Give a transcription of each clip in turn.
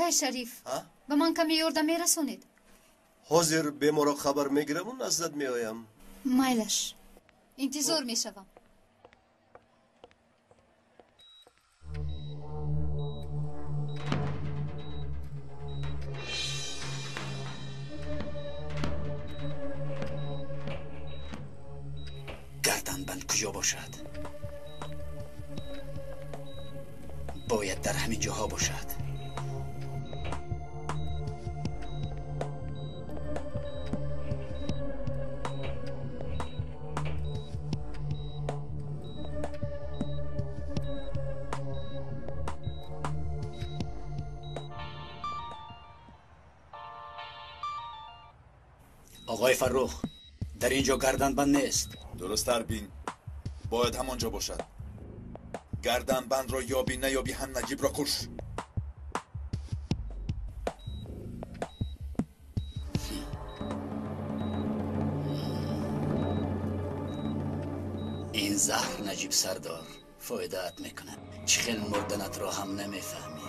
Акай Шариф, ба ман каме ёрдам мерасонед? Ҳозир беморро хабар мегираму наздат меоям. Майлаш, интизор мешавам. Гарданбанд куҷо бошад? Бояд дар ҳамин ҷоҳо бошад. آقای فرخ، در اینجا گردنبند نیست. درست بین، باید همانجا باشد. گردنبند را یابی نیابی هم نجیب را کش. این زهر نجیب سردار فایده‌ات میکنه. چه خیلی مردنت را هم نمیفهمی.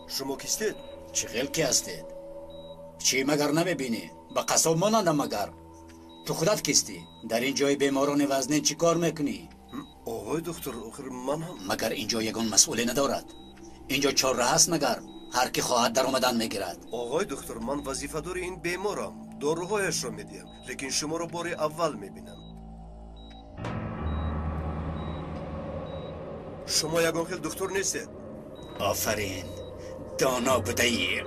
شما کیستید؟ چه خیلی کی هستید؟ چی مگر نمیبینی؟ به قصاب مانندم مگر؟ تو خودت کیستی؟ در این جای بیماران وزنین چی کار میکنی؟ آقای دکتر، آخر من هم مگر اینجا یگان مسئولی ندارد؟ اینجا چهار راه است مگر؟ هر کی خواهد در آمدن میگیرد. آقای دکتر، من وظیفه دار این بیمارم، داروهایش را میدیم، لیکن شما را بار اول میبینم. شما یگان خیلی دکتر نیستید. آفرین، دانا بوده ای.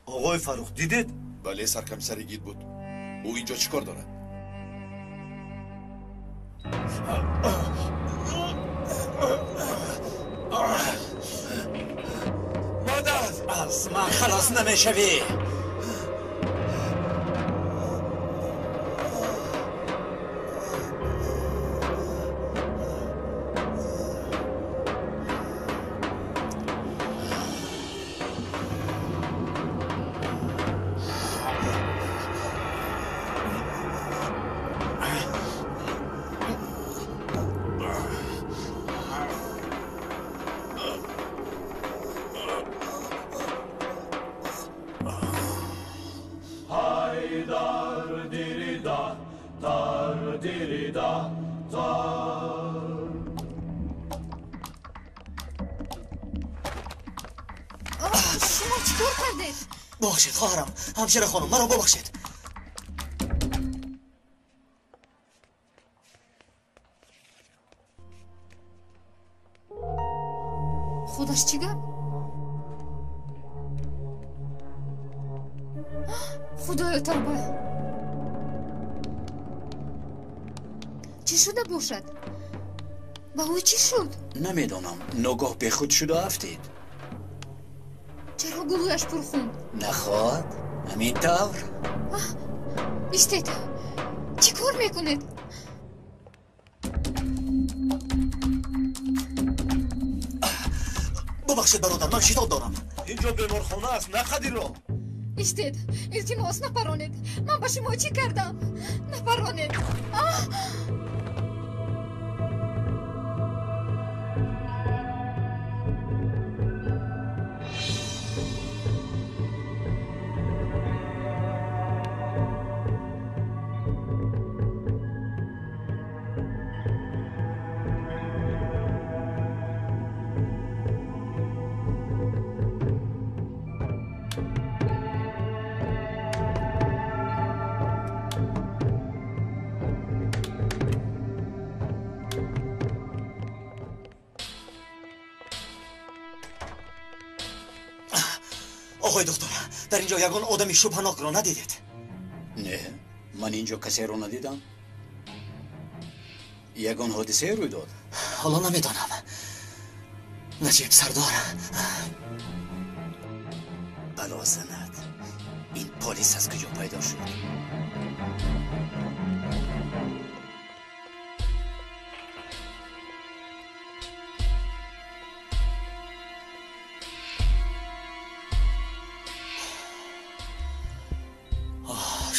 آقای فرخ، دیدید؟ بله، سرکمسری گید بود. او اینجا چیکار دارد؟ مادر، از من خلاص نمیشوی. شما چیکار کردید؟ ببخشید خواهرم، همشیره خانم، مرا ببخشید. خودش چی گپ؟ خدایا توبه، چی شده باشد؟ با او چی شد؟ نمیدانم، ناگاه به خود شد و افتید. چرا گلویش پرخون؟ نخواد همین طور. ایستید، چی کار میکنید؟ ببخشید برادر، من شتاب دارم. اینجا بیمارخانه است، نه قدیرو. ایستید، التماس نپرانید. من با شما چی کردم؟ نپرانید. آقای دکتر، در اینجا یگان آدمی شبهناک را ندیدید؟ نه، من اینجا کسی را ندیدم. یگان حادثه روی داد؟ حالا نمیدانم. نجیب سردار بلا زند. این پلیس از کجا پیدا شد؟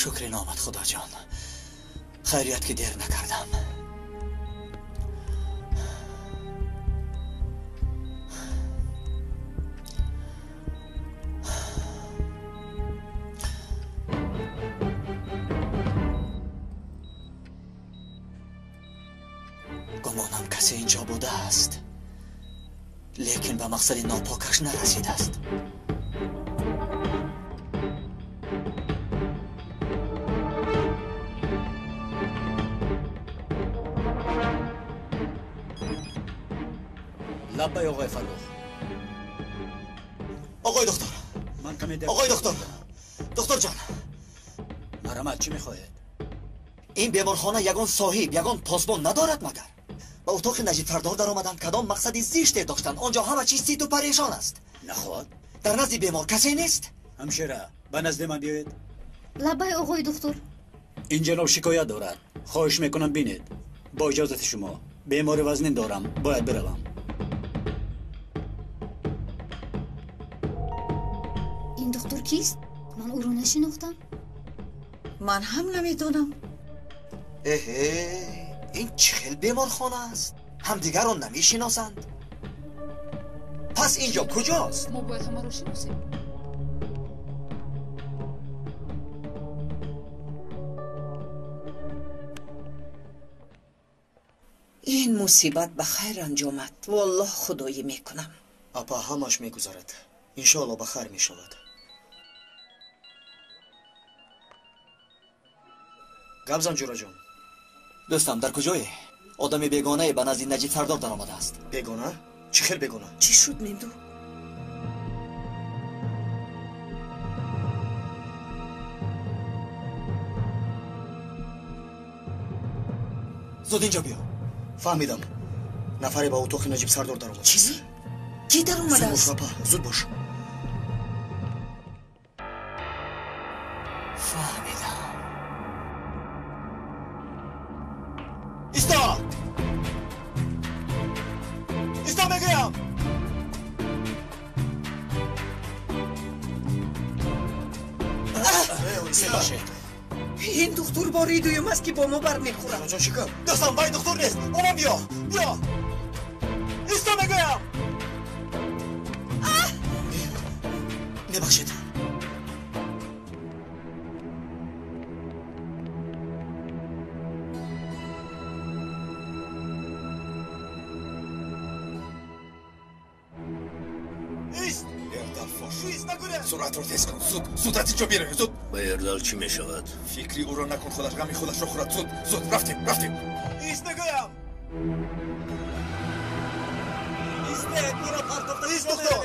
Шукри номат, Худоҷон. Хайрият ки дер накардам. Гумонам касе инҷо будааст, лекин ба мақсади нопокаш нарасидааст. Лаббай, оғои Фаррух. Оғои доктор. Ман каме дер. Оғои доктор. Докторҷон. Марҳамат, чӣ мехоҳед? Ин беморхона ягон соҳиб, ягон посбон надорад магар? Ба утоқи Наҷиб Сардор даромаданд, кадом мақсади зиште доштанд? Он ҷо ҳама чиз ситу парешон аст. Наход? Дар назди бемор касе нест? Ҳамшира, ба назди ман биёед. Лаббай, оғои духтур. Ин ҷаноб шикоят дорад. Хоҳиш мекунам, бинед. Бо иҷозати шумо. Бемори вазнин дорам, бояд биравам. Ин духтур кист? Ман ӯро нашинохтам. Ман ҳам намедонам. Эҳе, ин чӣ хел беморхона аст? Ҳамдигарро намешиносанд. Пас ин ҷо куҷост? Мо бояд ҳамаро шиносем. Ин мусибат ба хайр анҷомад. Валлоҳ, худоӣ мекунам. Апа, ҳамаш мегузарад. Иншоалло ба хайр мешавад. Гап зан, ҷураҷон. Дӯстам, дар куҷое? Одами бегонае ба назди Наҷиб Сардор даромадааст. Бегона? Чӣ хел бегона? Чӣ шуд, Менду? Зуд инҷо биё. Фаҳмидам. Нафаре ба утоқи Наҷиб Сардор даромад. Чӣ? Кӣ даромадааст? Зуд бош, апа, зуд бош. Фаҳмидам. Исто! Исто мегӯям! Ин духтур бори дуюм аст, ки бо мо бармехӯрад. Ҷон, чӣ кар? Дӯстам, вай духтур нест. Омон, биё, биё. Исто мегӯям! Мебахшед. Суръатро тез кун, зуд, зуд аз инҷо биравем, зуд. Ба Ердал чӣ мешавад? Фикри ӯро накун, худаш ғами худашро хӯрад. Зуд, зуд, рафтем, рафтем. Ист мегӯям! Истед, ӯро партофта. Ист, духтур!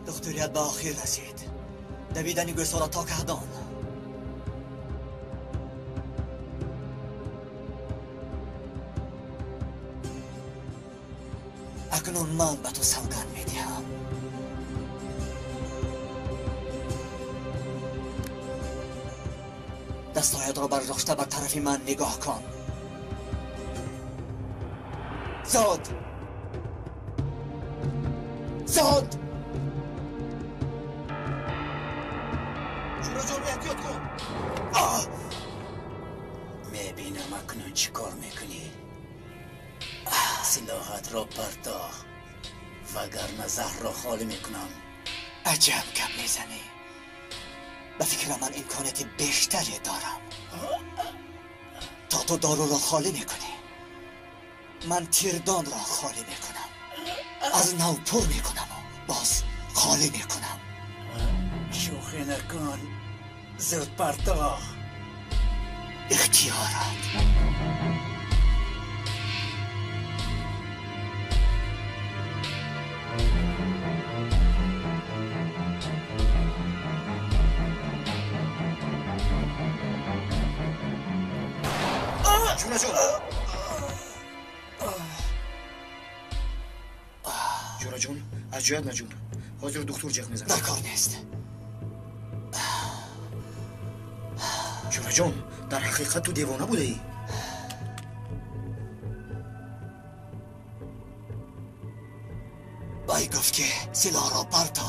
Духтурият ба охир расид. Давидани гӯсола то каҳдон. Акнун ман ба ту савганд медиҳам. Дастҳоятро бардошта ба тарафи ман нигоҳ кун. Зуд! Зуд! Ҷураҷон, эҳтиёт кун. Мебинам акнун чӣ кор мекунӣ. Силоҳатро партоҳ, вагарна заҳрро холӣ мекунам. Аҷаб гап мезанӣ. Ба фикрам, ман имконияти бештаре дорам. То ту доруро холӣ мекунӣ, ман тирдонро холӣ мекунам, аз нав пур мекунаму боз холӣ мекунам. Шӯхӣ накун, зуд партоҳ. Ихтиёрат. Ҷураҷон! Ҷураҷон, аз ҷоят наҷунб. Ҳозир духтур ҷеғ мезанад. Дар кор нест. Ҷураҷон, дар ҳақиқат ту девона будаӣ? Вай гуфт, ки силоҳро парто.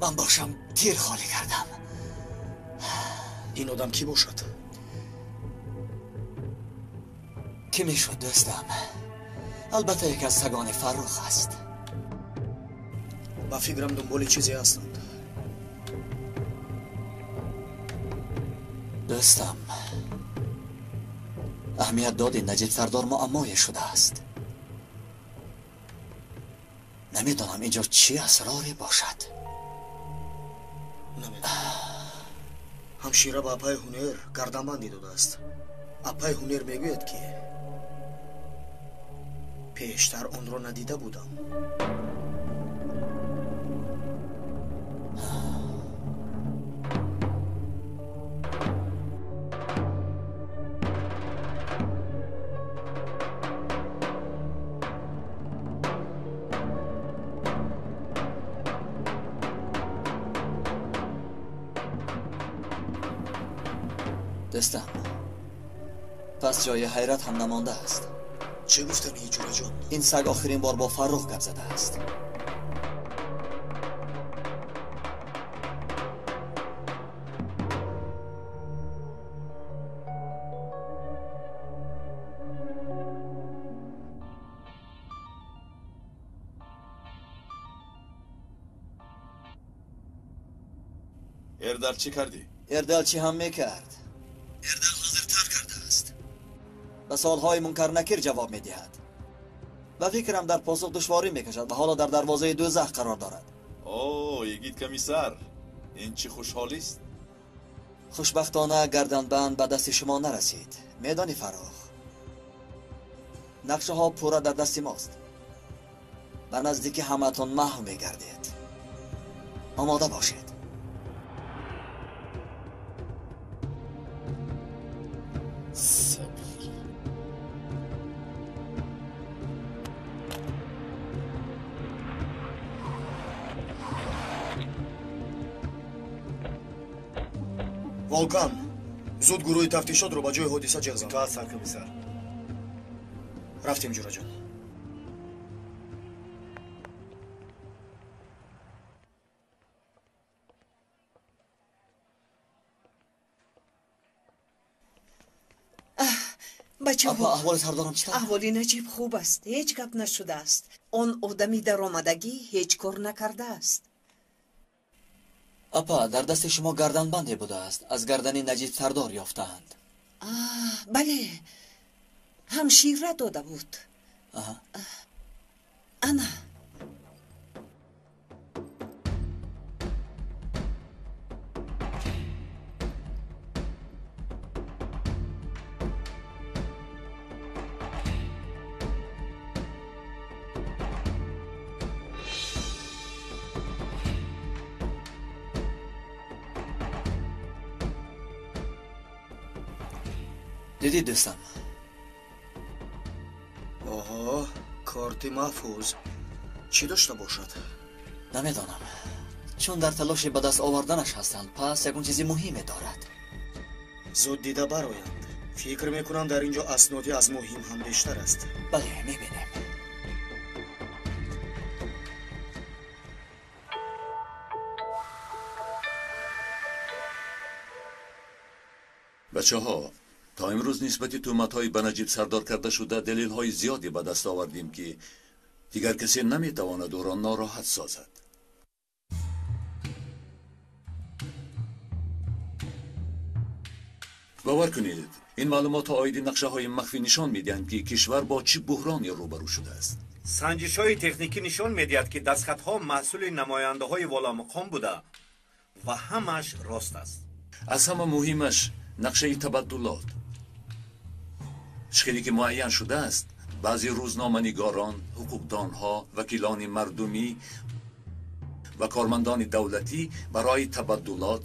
Ман бошам тир холӣ кардам. Ин одам кӣ бошад? Кӣ мешуд, дӯстам? Албатта яке аз сагони Фаррух аст. Ба фикрам дунболи чизе ҳастанд. Дӯстам, аҳамият доди Наҷиб Сардор муаммое шудааст. Намедонам инҷо чӣ асроре бошад. Намедонам. Ҳамшира ба апаи Ҳунер гарданбандӣ додааст. Апаи Ҳунер мегӯяд, ки пештар онро надида будам. Дӯстам, пас ҷои ҳайрат ҳам намондааст. Чӣ гуфтанӣ, Ҷураҷон? Ин саг охирин бор бо Фаррух гап задааст. Эрдал чӣ кардӣ? Эрдал чӣ ҳам мекард? Эрдал ҳозир тар кардааст. Ба суолҳои Мункар Накир ҷавоб медиҳад. Ба фикрам дар посух душворӣ мекашад ва ҳоло дар дарвозаи дӯзах қарор дорад. О, йигит комиссар, ин чӣ хушҳолист? Хушбахтона гарданбанд ба дасти шумо нарасид. Медонӣ, Фаррух, нақшаҳо пурра дар дасти мост. Ба наздикӣ ҳамаатон маҳв мегардед. Омода бошед. Волкан, зуд гурӯҳи тафтишотро ба ҷои ҳодиса ҷеғ зан. Итоат, саркомиссар. Рафтем, Ҷураҷон. Бачаҳо, аҳволи сардорам чӣ тавр? Аҳволи Наҷиб хуб аст, ҳеҷ гап нашудааст. Он одами даромадагӣ ҳеҷ кор накардааст. Апа, дар дасти шумо гарданбанде будааст. Аз гардани Наҷиб Сардор ёфтаанд. Бале, ҳамшира дода буд. Ана. Дидӣ, дӯстам? Оҳо, корти маҳфуз. Чӣ дошта бошад? Намедонам. Чун дар талоши ба даст оварданаш ҳастанд, пас ягон чизи муҳиме дорад. Зуд дида бароянд. Фикр мекунам дар ин ҷо асноди аз муҳим ҳам бештар аст. Бале, мебинем. Бачаҳо, то имрӯз нисбати тӯҳматҳои ба Наҷиб Сардор карда шуда далелҳои зиёде ба даст овардем, ки дигар касе наметавонад ӯро нороҳат созад. Бовар кунед, ин маълумотҳо оиди нақшаҳои махфӣ нишон медиҳанд, ки кишвар бо чӣ буҳроне рӯбарӯ шудааст. Санҷишҳои техникӣ нишон медиҳад, ки дастхатҳо маҳсули намояндаҳои воломақом буда ва ҳамааш рост аст. Аз ҳама муҳимаш нақшаи табаддулот. Чӣ ки муайян шудааст, баъзе рӯзноманигорон, ҳуқуқдонҳо, вакилони мардумӣ ва кормандони давлатӣ барои табаддулот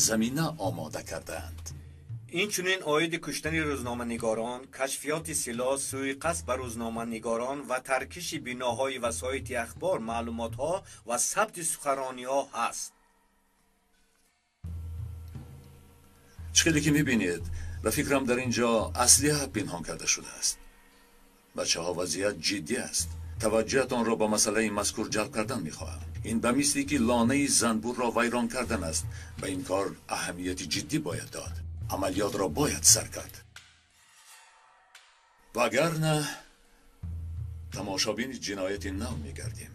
замина омода кардаанд. Инчунин оиди куштани рӯзноманигорон, кашфиёти силоҳ, сӯиқасд ба рӯзноманигорон ва таркиши биноҳои васоити ахбор маълумотҳо ва сабти суханрониҳо ҳаст. Чӣ хеле ки мебинед, ба фикрам дар ин ҷо аслиҳа пинҳон карда шудааст. Бачаҳо, вазъият ҷиддӣ аст. Таваҷҷӯҳатонро ба масъалаи мазкур ҷалб кардан мехоҳам. Ин ба мисли ки лонаи занбурро вайрон кардан аст. Ба ин кор аҳамияти ҷиддӣ бояд дод. Амалиётро бояд сар кард. Вагарна тамошобини ҷинояти нав мегардем.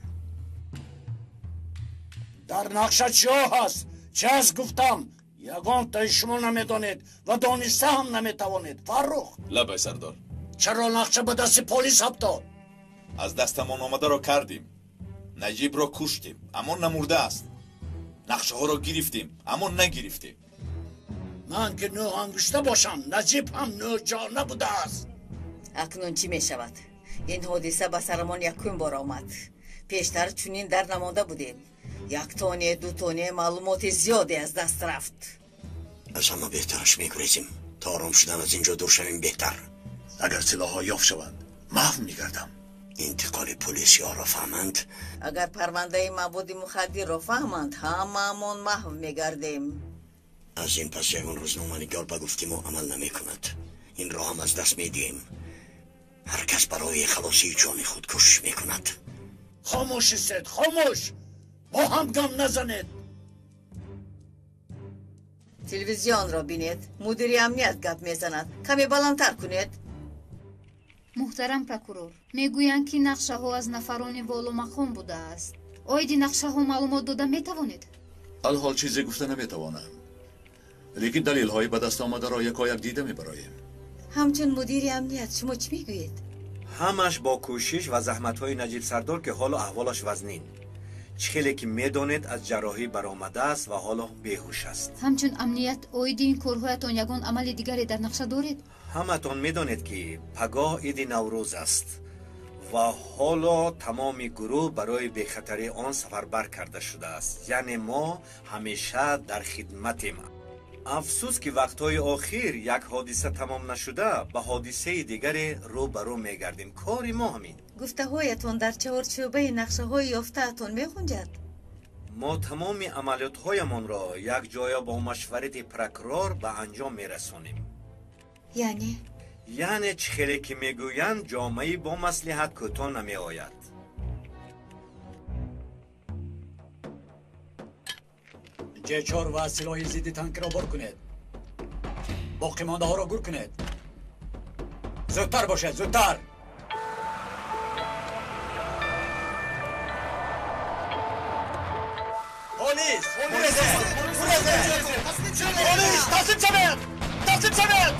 Дар нақша чиҳо ҳаст? Чи аст гуфтам? Ягонтаи шумо намедонед ва дониста ҳам наметавонед. Фаррух. Лабай сардор. Чаро нақша ба дасти полис афтод? Аз дастамон омадаро кардем. Наҷибро куштем, аммо намурдааст. Нақшаҳоро гирифтем, аммо нагирифтем. Ман ки нӯ ангушта бошам, Наҷиб ҳам нӯҷона будааст. Акнун чӣ мешавад? Ин ҳодиса ба сарамон якум бор омад. Пештар чунин дар намонда будем. Як тоне, ду тоне маълумоти зиёде аз даст рафт. Аз ҳама беҳтараш мегурезем. То ором шудан аз ин ҷо дур шавем беҳтар. Агар силоҳҳо ёфт шаванд, маҳв мегардам. Интиқоли полисиҳоро фаҳманд. Агар парвандаи маводи мухаддирро фаҳманд, ҳамаамон маҳв мегардем. Аз ин пас ягон рӯзноманигор ба гуфти мо амал намекунад. Инро ҳам аз даст медиҳем. Ҳар кас барои халосии ҷони худ кӯшиш мекунад. Хомӯш истед, хомӯш! Бо ҳам гам назанед. Телевизионро бинед. Мудири амният гап мезанад. Каме баландтар кунед. Муҳтарам прокурор, мегӯянд ки нақшаҳо аз нафарони воломақом будааст. Оиди нақшаҳо маълумот дода метавонед? Алҳол чизе гуфта наметавонам, лекин далелҳои ба даст омадаро якояк дида мебароем. Ҳамчун мудири амният шумо чӣ мегӯед? Ҳамаш бо кӯшиш ва заҳматҳои Наҷиб сардор, ки ҳоло аҳволаш вазнин. Чӣ хеле ки медонед, аз ҷарроҳӣ баромадааст ва ҳоло беҳуш аст. Ҳамчун амният оиди ин корҳоятон ягон амали дигаре дар нақша доред? Ҳаматон медонед, ки пагоҳ иди Наврӯз аст ва ҳоло тамоми гурӯҳ барои бехатарии он сафарбар карда шудааст. Яъне мо ҳамеша дар хидматем. Афсӯс, ки вақтҳои охир як ҳодиса тамом нашуда ба ҳодисаи дигаре рӯ ба рӯ мегардем. Кори мо ҳамин. Гуфтаҳоятон дар чаҳорчӯбаи нақшаҳои ёфтаатон мехунҷад? Мо тамоми амалиётҳоямонро якҷоя бо машварати прокурор ба анҷом мерасонем. Яъне? Яъне чӣ хеле ки мегӯянд, ҷомаи бо маслиҳат кӯтоҳ намеояд. Ҷ4 ва силоҳи зидди танкиро бор кунед. Боқимондаҳоро гур кунед. Зудтар бошед, зудтар! Полис! Полис! Таслим шавед! Таслим шавед!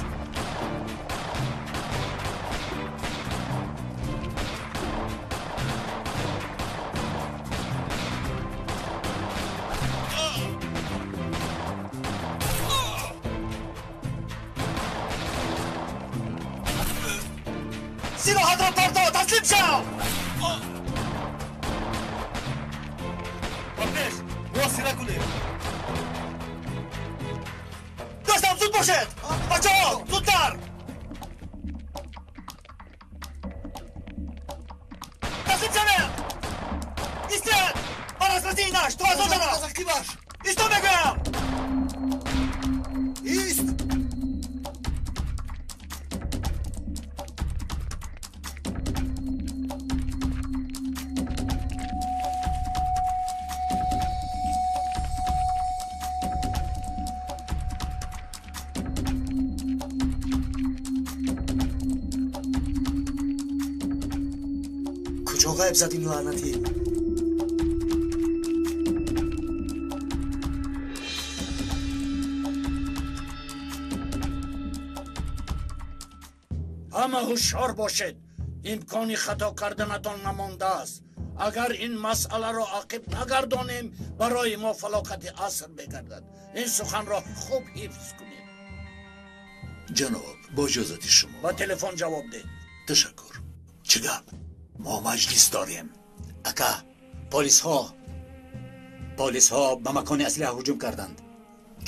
Силоҳатро парто, таслим шав! Ба пеш, муҳосира кунем. Дӯстам, зуд бошед! Бачаҳо, зудтар! Таслим шавед! Истед! Бар асоси инаш, ту аз он тараф! Исто мегӯям! Ист! Куҷо ғайб зад ин лаънатӣ? Ҳама ҳушёр бошед. Имкони хато карданатон намондааст. Агар ин масъаларо ақиб нагардонем, барои мо фалокати аср мегардад. Ин суханро хуб ҳифз кунед. Ҷаноб, бо иҷозати шумо. Ба телефон ҷавоб деҳ. Ташаккур. Чӣ гап? Мо маҷлис дорем. Ака, полисҳо ба макони аслиҳа ҳуҷум карданд.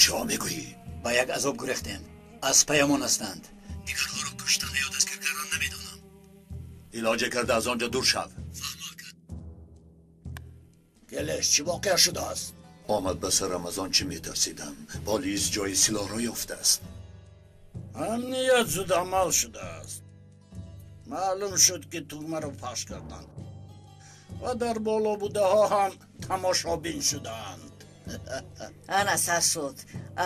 Чо мегӯӣ? Ба як азоб гурехтем. Аз паямон ҳастанд. Дигарҳоро куштан ё дастгир кардан намедонам. Илоҷе карда аз он ҷо дур шав. Келеш, чӣ воқеа шудааст? Омад ба сарам аз он чӣ метарсидам. Полис ҷои силоҳро ёфтааст. Амният зудамал шудааст. Маълум шуд, ки тугмаро пахш карданд. Ва дар боло будаҳо ҳам тамошобин шудаанд. Ана сар шуд.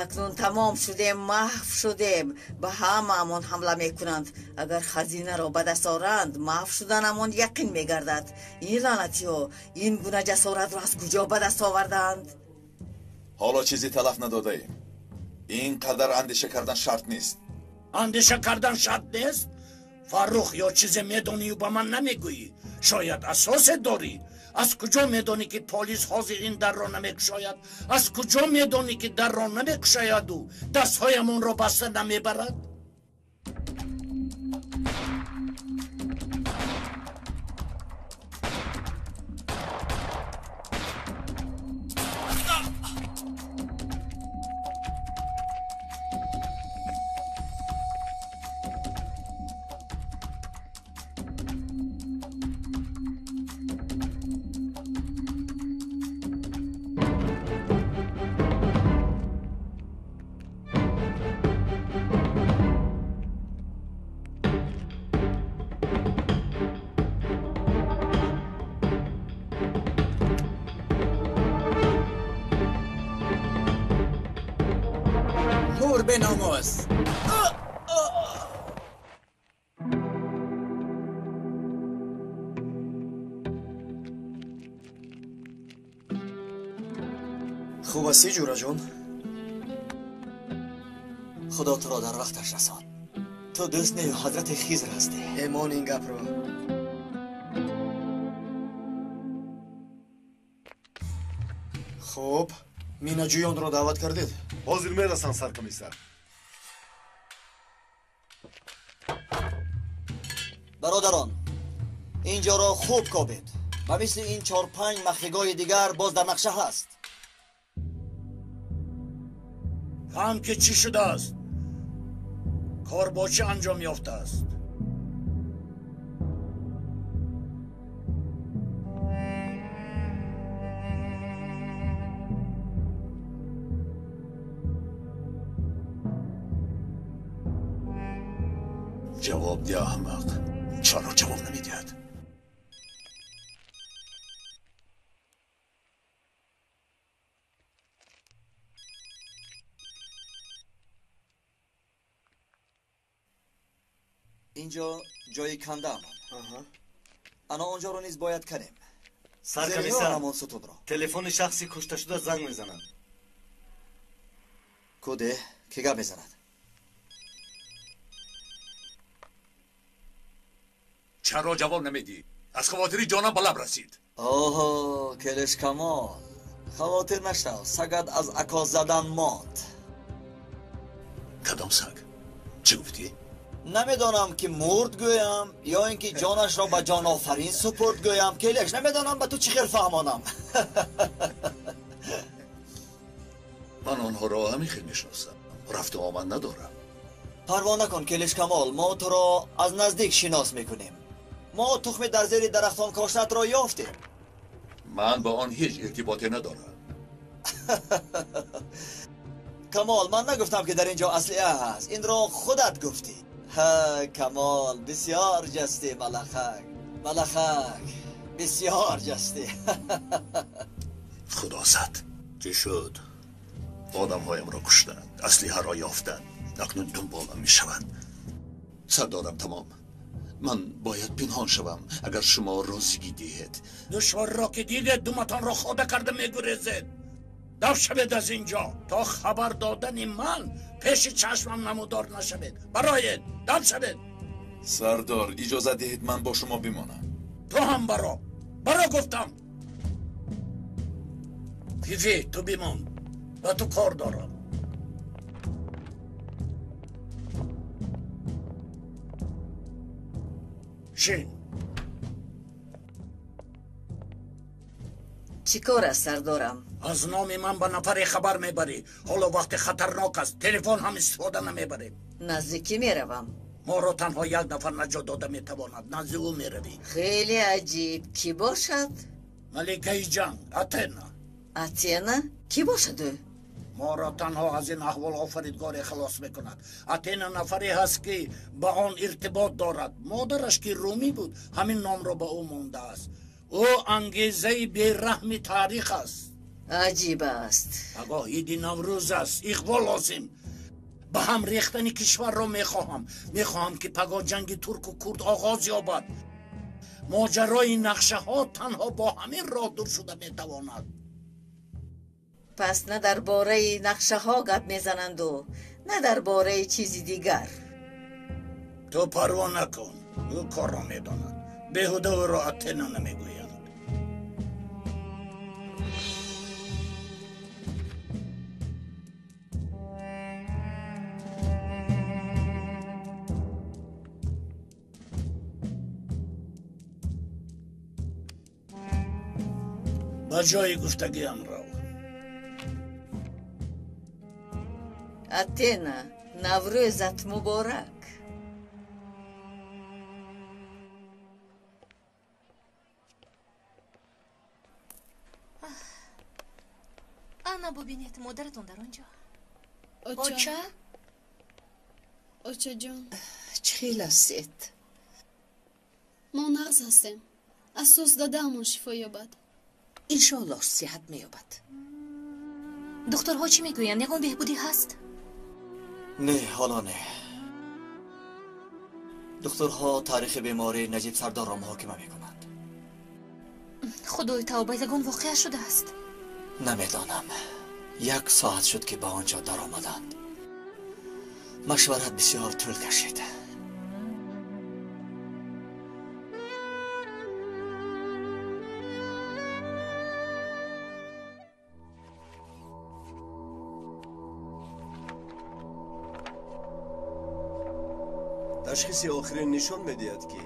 Акнун тамом шудем, маҳв шудем. Ба ҳамаамон ҳамла мекунанд. Агар хазинаро ба даст оранд, маҳв шуданамон яқин мегардад. Ин лаънатиҳо ин гуна ҷасоратро аз куҷо ба даст овардаанд? Ҳоло чизе талаф надодаем. Ин қадар андеша кардан шарт нест. Андеша кардан шарт нест? Фаррух, ё чизе медонию ба ман намегӯӣ? Шояд асосе дорӣ? Аз куҷо медонӣ, ки полис ҳозир ин дарро намекушояд? Аз куҷо медонӣ, ки дарро намекушояду дастҳоямонро баста намебарад? Беномус. Хуб ҳастӣ, ҷӯраҷон? Худо туро дар вақташ расонд. Ту дӯст не, ҳазрати Хизр ҳастӣ. Эмон ин гапро. Хуб, минаҷӯёнро даъват кардед? Ҳозир мерасанд, саркомиссар. Бародарон, ин ҷоро хуб кобед. Ба мисли ин 4-5 махфигоҳи дигар боз дар нақша ҳаст. Фаҳм ки чӣ шудааст? Кор бо чӣ анҷом ёфтааст? Ҷавоб диҳ, аҳмақ. Чаро ҷавоб намедиҳад? Инҷо ҷои кандаамон. Ана онҷоро низ бояд канем. Саркомиссар, ҳамон сутунро. Телефони шахси кушташуда занг мезанад. Куде, ки гап мезанад? Чаро ҷавоб намедиҳӣ? Аз хавотири ҷонам ба лаб расид. Оҳо, Келеш Камол, хавотир нашав, сагат аз ако задан монд. Кадом саг? Чӣ гуфтӣ? Намедонам, ки мурд гӯям ё ин ки ҷонашро ба ҷонофарин супурд гӯям. Келеш, намедонам ба ту чӣ хел фаҳмонам. Ман онҳоро ҳамин хел мешиносам, рафту омад надорам. Парво накун, Келеш Камол, мо туро аз наздик шинос мекунем. Мо тухми дар зери дарахтон коштатро ёфтем. Ман ба он ҳеҷ иртиботе надорам. Камол, ман нагуфтам, ки дар ин ҷо аслиҳа ҳаст. Инро худат гуфтӣ. Ҳа, Камол, бисёр ҷастӣ, малахак. Малахак, бисёр ҷастӣ. Худо зад. Чӣ шуд? Одамҳоямро куштанд, аслиҳаро ёфтанд. Акнун дунболам мешаванд. Сардорам, тамом. Ман бояд пинҳон шавам, агар шумо розигӣ диҳед. Душворро ки дидед, думатонро хода карда мегурезед. Дав шавед аз ин ҷо, то хабар додани ман пеши чашмам намудор нашавед. Бароед, дав шавед. Сардор, иҷозат диҳед ман бо шумо бимонам. Ту ҳам баро. Баро гуфтам. Фифи, ту бимон. Ба ту кор дорам. Шин. Чӣ кор аст, сардорам? Аз номи ман ба нафаре хабар мебарӣ. Ҳоло вақти хатарнок аст, телефон ҳам истифода намебарем. Назди кӣ меравам? Моро танҳо як нафар наҷот дода метавонад. Назди ӯ меравӣ. Хеле аҷиб. Кӣ бошад? Маликаи ҷанг, Атена. Атена? Кӣ бошад ӯ? Моро танҳо аз ин аҳвол офаридгоре халос мекунад. Атена нафаре ҳаст, ки ба он иртибот дорад. Модараш, ки румӣ буд, ҳамин номро ба ӯ мондааст. Ӯ ангезаи бераҳми таърих аст. Аҷиб аст. Пагоҳ иди Наврӯз аст. Иғво лозим. Ба ҳам рехтани кишварро мехоҳам. Мехоҳам, ки пагоҳ ҷанги турку курд оғоз ёбад. Моҷарои нақшаҳо танҳо бо ҳамин роҳ дур шуда метавонад. Пас на дар бораи нақшаҳо гап мезананду, на дар бораи чизи дигар. Ту парво накун, ӯ корро медонад. Беҳуда ӯро Атена намегӯянд. Ба ҷои гуфтагиам рав. Атена, Наврӯзат муборак. Ана бубинед, модаратон дар он ҷо. Оча? Очаҷон. Чӣ хел ҳастед? Мо нағз ҳастем. Асос дадаамон шифо ёбад. Иншоаллоҳ сиҳат меёбад. Духтурҳо чӣ мегӯянд? Ягон беҳбудӣ ҳаст? Не, ҳоло не. Духтурҳо таърихи бемории Наҷиб Сардорро муҳокима мекунанд. Худои тавба, ягон воқеа шудааст? Намедонам. Як соат шуд, ки ба он ҷо даромаданд. Машварат бисёр тӯл кашид. Ташхиси охирин нишон медиҳад, ки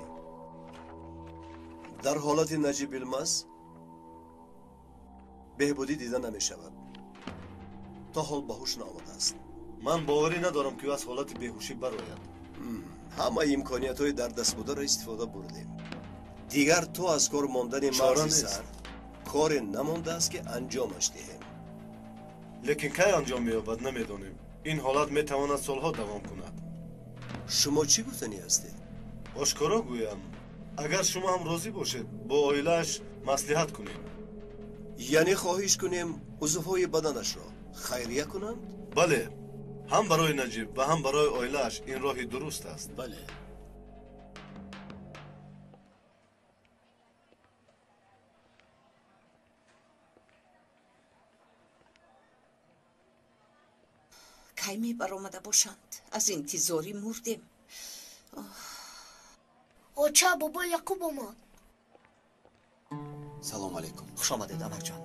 дар ҳолати Наҷиб Илмаз беҳбудӣ дида намешавад. То ҳол ба ҳуш наомадааст. Ман боварӣ надорам, ки ӯ аз ҳолати беҳушӣ барояд. Ҳамаи имкониятҳои дар даст бударо истифода бурдем. Дигар то аз кор мондани мағзи сар коре намондааст, ки анҷомаш диҳем. Лекин кай анҷом меёбад, намедонем. Ин ҳолат метавонад солҳо давом кунад. Шумо чӣ гуфтанӣ ҳастед? Ошкоро гӯям, агар шумо ҳам розӣ бошед, бо оилааш маслиҳат кунем. Яъне хоҳиш кунем узвҳои баданашро хайрия кунанд? Бале, ҳам барои Наҷиб ва ҳам барои оилааш ин роҳи дуруст аст. Бале. Кай мебаромада бошанд? Аз интизорӣ мурдем. Оча, бобо Яқуб омад. Салом алейкум. Хуш омадед, амакҷон.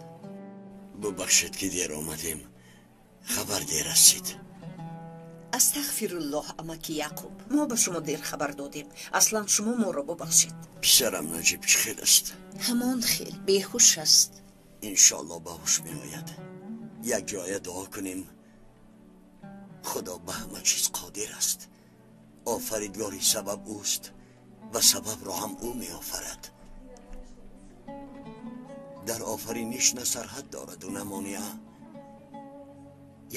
Бубахшед, ки дер омадем. Хабар дер расид. Астағфируллоҳ, амаки Яқуб, мо ба шумо дер хабар додем. Аслан шумо моро бубахшед. Писарам Наҷиб чӣ хел аст? Ҳамон хел, беҳуш аст. Иншоаллоҳ ба ҳуш меояд. Як ҷоя дуо кунем. Худо ба ҳама чиз қодир аст. Офаридгори сабаб ӯст ва сабабро ҳам ӯ меофарад. Дар офариниш на сарҳад дораду на монеа.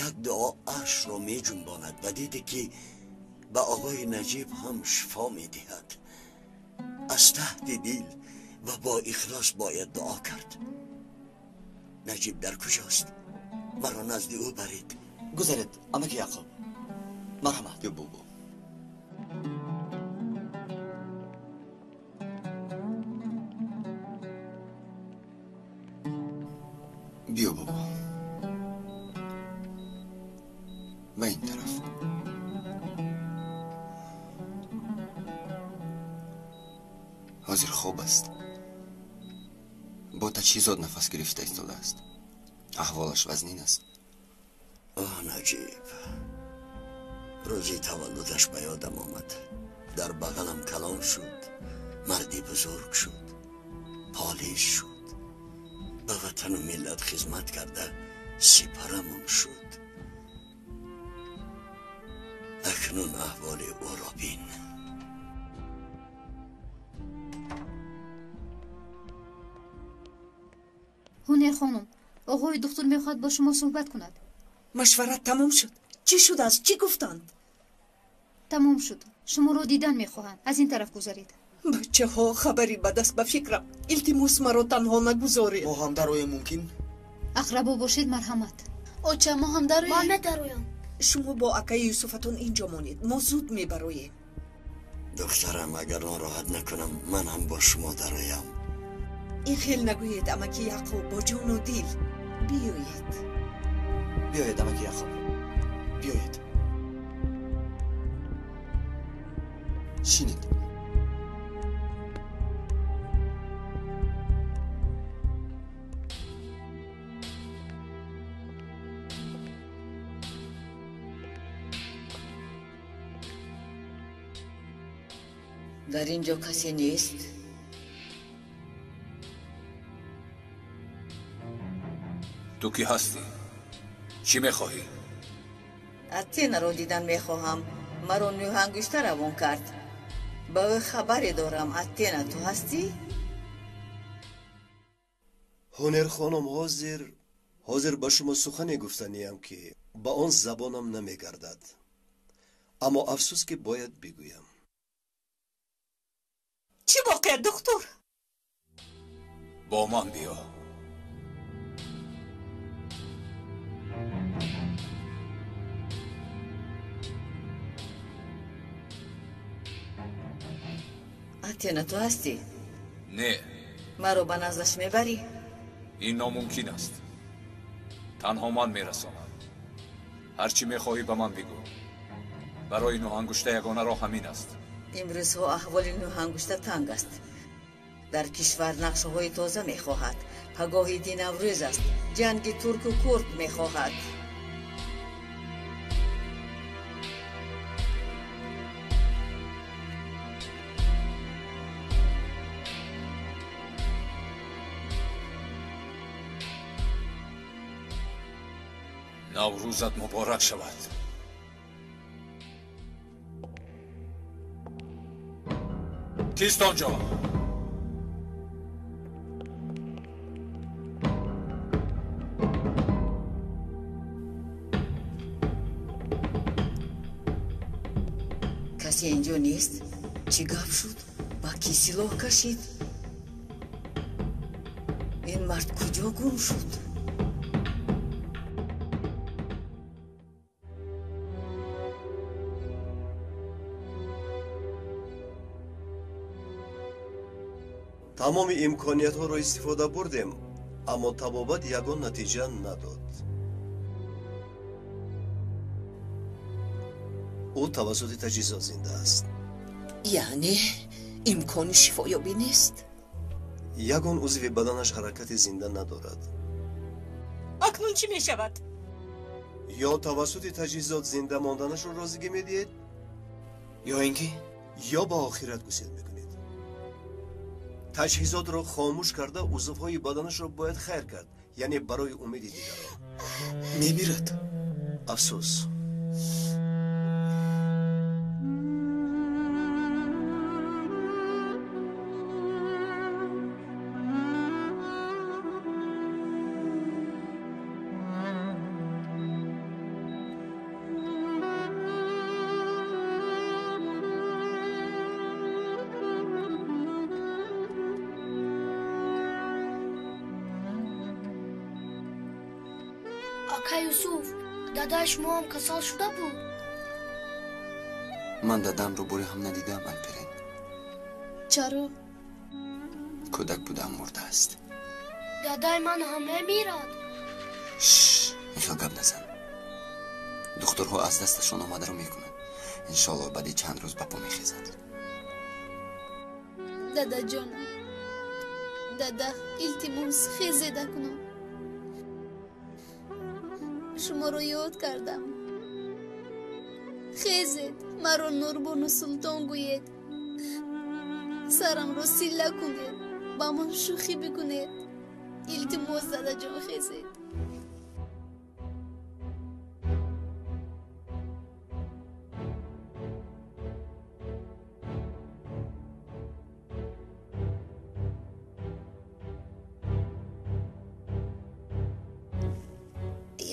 Як дуо аршро меҷунбонад ва диде, ки ба оғои Наҷиб ҳам шифо медиҳад. Аз таҳти дил ва бо ихлос бояд дуо кард. Наҷиб дар куҷост? Маро назди ӯ баред. Гузаред, амаки Яқуб. Марҳамат. Ё бобо. Биё, бобо. Ба ин тараф. Ҳозир хоб аст. Бо таҷҳизот нафас гирифта истодааст. Аҳволаш вазнин аст. Оҳ, Наҷиб, рӯзи таваллудаш ба ёдам омад. Дар бағалам калон шуд, марди бузург шуд, полис шуд, ба ватану миллат хизмат карда сипарамон шуд. Акнун аҳволи ӯро бин. Ҳунер хонум, оғои духтур мехоҳад бо шумо суҳбат кунад. Машварат тамом шуд? Чӣ шудааст? Чӣ гуфтанд? Тамом шуд. Шуморо дидан мехоҳанд. Аз ин тараф гузаред. Бачаҳо, хабари ба даст ба фикрам. Илтимос, маро танҳо нагузоред. Мо ҳам дароем мумкин? Ақрабо бошед, марҳамат. Оча, мо ҳам дароем. Ман медароям. Шумо бо акаи Юсуфатон инҷо монед, мо зуд мебароем. Духтарам, агар нороҳат накунам, ман ҳам бо шумо дароям. Ин хел нагӯед, амаки Яқуб, бо ҷону дил. Биёед. Биёед, амаки Яқуб, биёед. Шинед. Дар ин ҷо касе нест? Ту кӣ ҳастӣ? Чӣ мехоҳӣ? Атенаро дидан мехоҳам. Маро нӯҳангушта равон кард. Ба ӯ хабаре дорам. Атена, ту ҳастӣ? Ҳунерхонум, ҳозир ба шумо сухане гуфтаниям, ки ба он забонам намегардад. Аммо афсӯс, ки бояд бигӯям. Чӣ воқеа, духтур? Бо ман биё. Атена, ту ҳастӣ? Не. Маро ба наздаш мебарӣ? Ин номумкин аст. Танҳо ман мерасонам. Ҳар чӣ мехоҳӣ ба ман бигӯ. Барои нӯҳангушта ягона роҳ ҳамин аст. Имрӯзҳо аҳволи нӯҳангушта танг аст. Дар кишвар нақшаҳои тоза мехоҳад. Пагоҳи Наврӯз аст. Ҷанги турку курд мехоҳад. Наврӯзат муборак шавад. Кист онҷо? Касе инҷо нест? Чӣ гап шуд? Ба кӣ силоҳ кашид? Ин мард куҷо гум шуд? Тамоми имкониятҳоро истифода бурдем, аммо табобат ягон натиҷа надод. Ӯ тавассути таҷҳизот зинда аст. Яъне имкони шифоёбӣ нест? Ягон узви баданаш ҳаракати зинда надорад. Акнун чӣ мешавад? Ё тавассути таҷҳизот зинда монданашро розигӣ медиҳед, ё ин ки ё ба охират гусел мекунед. Таҷҳизотро хомӯш карда узвҳои баданашро бояд хайр кард, яъне барои умеди дигарон. Мемирад. Афсӯс. Ака Юсуф, дадаи шумо ҳам касал шуда буд? Ман дадамро боре ҳам надидаам, Алперен. Чаро? Кӯдак будам, мурдааст. Дадаи ман ҳам мемирад. Ин хел гап назан. Духтурҳо аз дасташон омадаро мекунанд. Иншоалло баъди чанд рӯз ба по мехезад. Дадаҷонам, дада, илтимос, хезед акнун. Шуморо ёд кардам. Хезед, маро Нурбону Султон гӯед. Сарамро силла кунед, ба ман шӯхӣ бикунед. Илтимос, дадаҷон, хезед.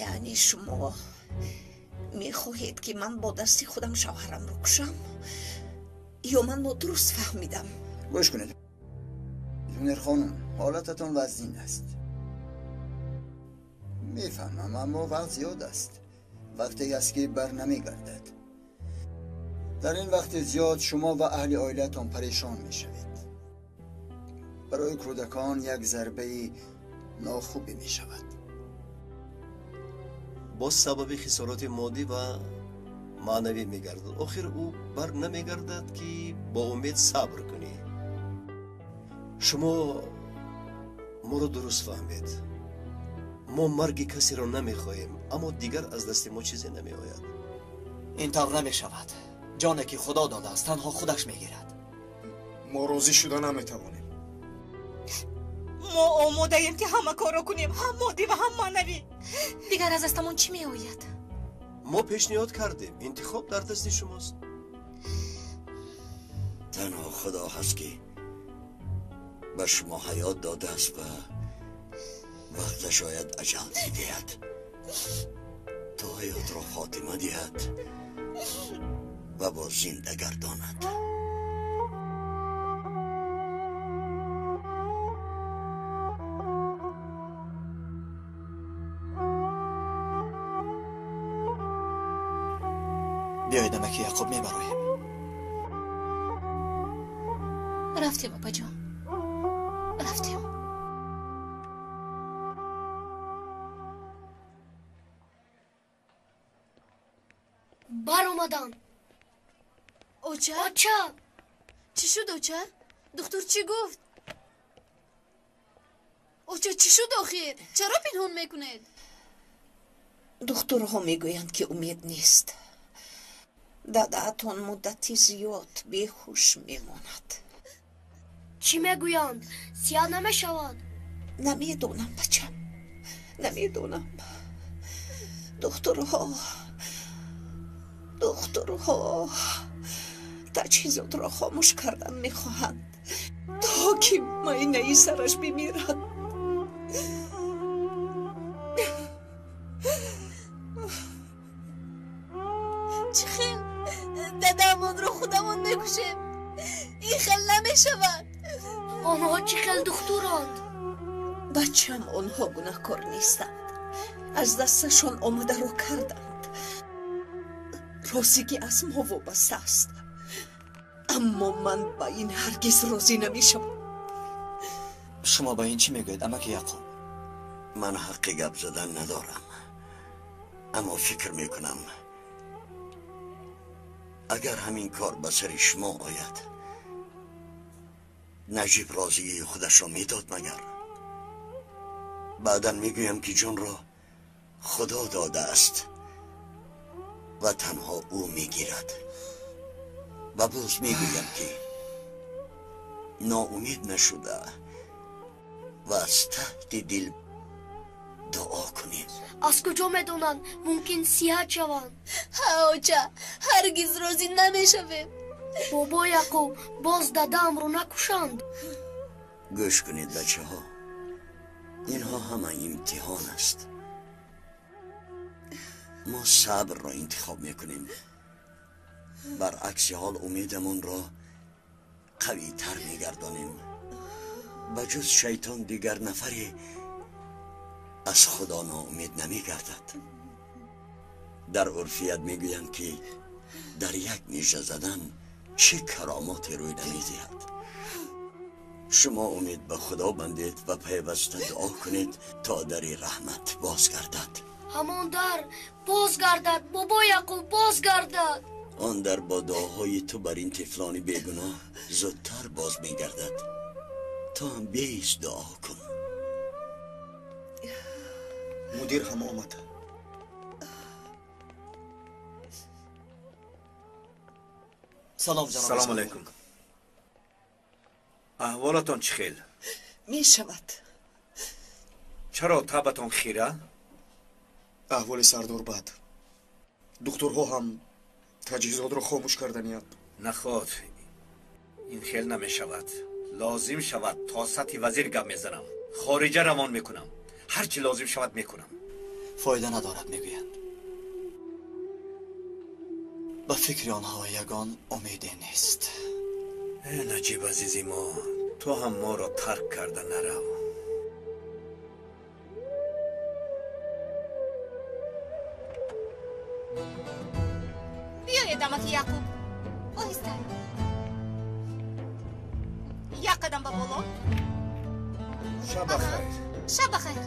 Яъне шумо мехоҳед, ки ман бо дасти худам шавҳарамро кушам? Ё ман нодуруст фаҳмидам? Гӯш кунед, Ҳунер хонум, ҳолататон вазнин аст. Мефаҳмам, аммо вақт зиёд аст. Вақте аст ки бар намегардад. Дар ин вақти зиёд шумо ва аҳли оилаатон парешон мешавед. Барои кӯдакон як зарбаи нохубе мешавад. Боз сабаби хисороти моддӣ ва маънавӣ мегардад. Охир ӯ бар намегардад, ки бо умед сабр кунӣ. Шумо моро дуруст фаҳмед. Мо марги касеро намехоҳем, аммо дигар аз дасти мо чизе намеояд. Ин тавр намешавад. Ҷоне ки Худо додааст, танҳо худаш мегирад. Мо розӣ шуда наметавонем. Мо омодаем, ки ҳама корро кунем, ҳам моддӣ ва ҳам маънавӣ. Дигар аз дастамон чӣ меояд? Мо пешниҳод кардем, интихоб дар дасти шумост. Танҳо Худо ҳаст, ки ба шумо ҳаёт додааст ва вақташ ояд аҷал медиҳад, то ҳаётро хотима диҳад ва боз зинда гардонад. Биёед, амаки Яқуб, мебароем. Рафтем, апаҷон, рафтем. Баромадам. Оча? Оча! Чӣ шуд, оча? Духтур чӣ гуфт? Оча, чӣ шуд охир? Чаро пинҳон мекунед? Духтурҳо мегӯянд, ки умед нест. Дадаатон муддати зиёд беҳуш мемонад. Чӣ мегӯянд? Сиҳат намешавад? Намедонам, бачам, намедонам. Духтурҳо таҷҳизотро хомӯш кардан мехоҳанд, то ки майнаи сараш бимирад. Чӣ хел дадаамонро худамон мекушем? Ин хел намешавад. Онҳо чӣ хел духтуранд? Бачам, онҳо гунаҳкор нестанд. Аз дасташон омадаро карданд. Розигӣ аз мо вобаста аст, аммо ман ба ин ҳаргиз розӣ намешавам. Шумо ба ин чӣ мегӯед, амаки Яқуб? Ман ҳаққи гап задан надорам, аммо фикр мекунам, агар ҳамин кор ба сари шумо ояд, Наҷиб розигии худашро медод магар? Баъдан мегӯям, ки ҷонро Худо додааст ва танҳо ӯ мегирад. Ва боз мегӯям, ки ноумед нашуда ва аз таҳти дил дуо кунем. Аз куҷо медонанд, мумкин сиҳат шаванд. Ҳа, оча, ҳаргиз розӣ намешавем. Бобо Яқуб, боз дадаамро накушанд. Гӯш кунед, бачаҳо, инҳо ҳама имтиҳон аст. Мо сабрро интихоб мекунем. Баръакси ҳол умедамонро қавитар мегардонем. Ба ҷуз шайтон дигар нафаре аз Худо ноумед намегардад. Дар урфият мегӯянд, ки дар як ниша задан чӣ каромоте рӯй намедиҳад. Шумо умед ба Худо бандед ва пайваста дуо кунед, то дари раҳмат боз гардад. Ҳамон дар боз гардад, бобо Яқуб, боз гардад. Он дар бо дуоҳои ту бар ин тифлони бегуноҳ зудтар боз мегардад. Ту ҳам беист дуо кун. Мудир ҳам омад. Салом, ҷаноб. Салом алайкум. Аҳволатон чӣ хел? Мешавад. Чаро табатон хира? Аҳволи сардор бад. Духтурҳо ҳам таҷҳизотро хомӯш карданиянд. Наход, ин хел намешавад. Лозим шавад то сатҳи вазир гап мезанам. Хориҷа равон мекунам. Ҳар чӣ лозим шавад мекунам. Фоида надорад, мегӯянд. Ба фикри онҳо ягон умеде нест. Э Наҷиб азизи мо, ту ҳам моро тарк карда нарав. Биёед, амаки Яқуб. Оҳиста. Як қадам ба боло. Шаб бахайр. Шаб бахайр.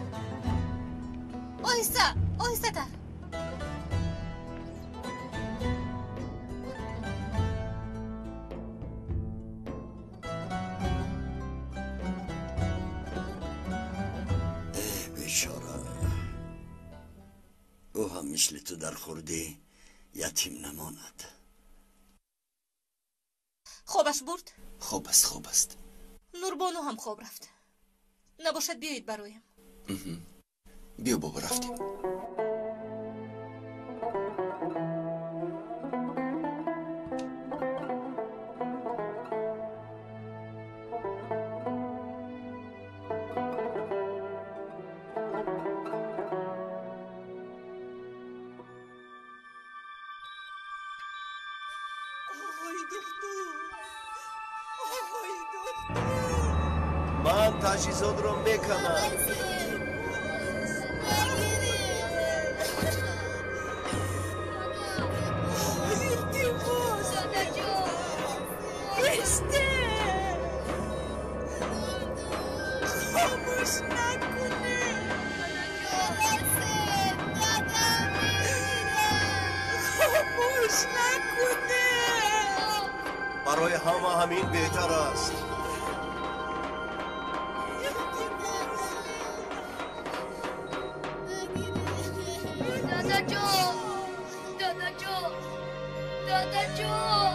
Оҳиста, оҳистатар. Э бечора, ӯ ҳам мисли ту дар хурдӣ ятим намонад. Хобаш бурд? Хоб аст, хоб аст. Нурбону ҳам хоб рафт. Набошад, биёед бароям. Биё, бобо, рафтем. Ман таҷҳизотро меканам. Илтимос, хисте, хомӯш накунед. Хомӯш накунед. Барои ҳама ҳамин беҳтар аст. Дадаҷон, дадаҷон, дадаҷон.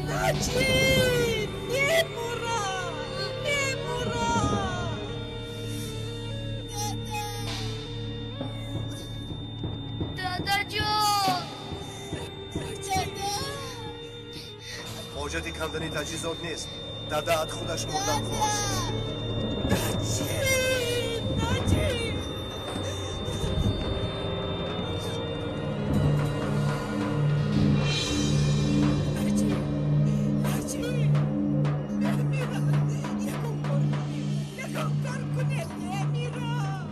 Наҷиб, мемурам, мемурам. Дадаҷон. Ҳоҷати кандани таҷҳизот нест. Дадаат худаш мурдан хост. Наҷиб, Наҷиб. Наҷиб, Наҷиб. Мемирам. Ягон кор кунед, ягон кор кунед, мемирам.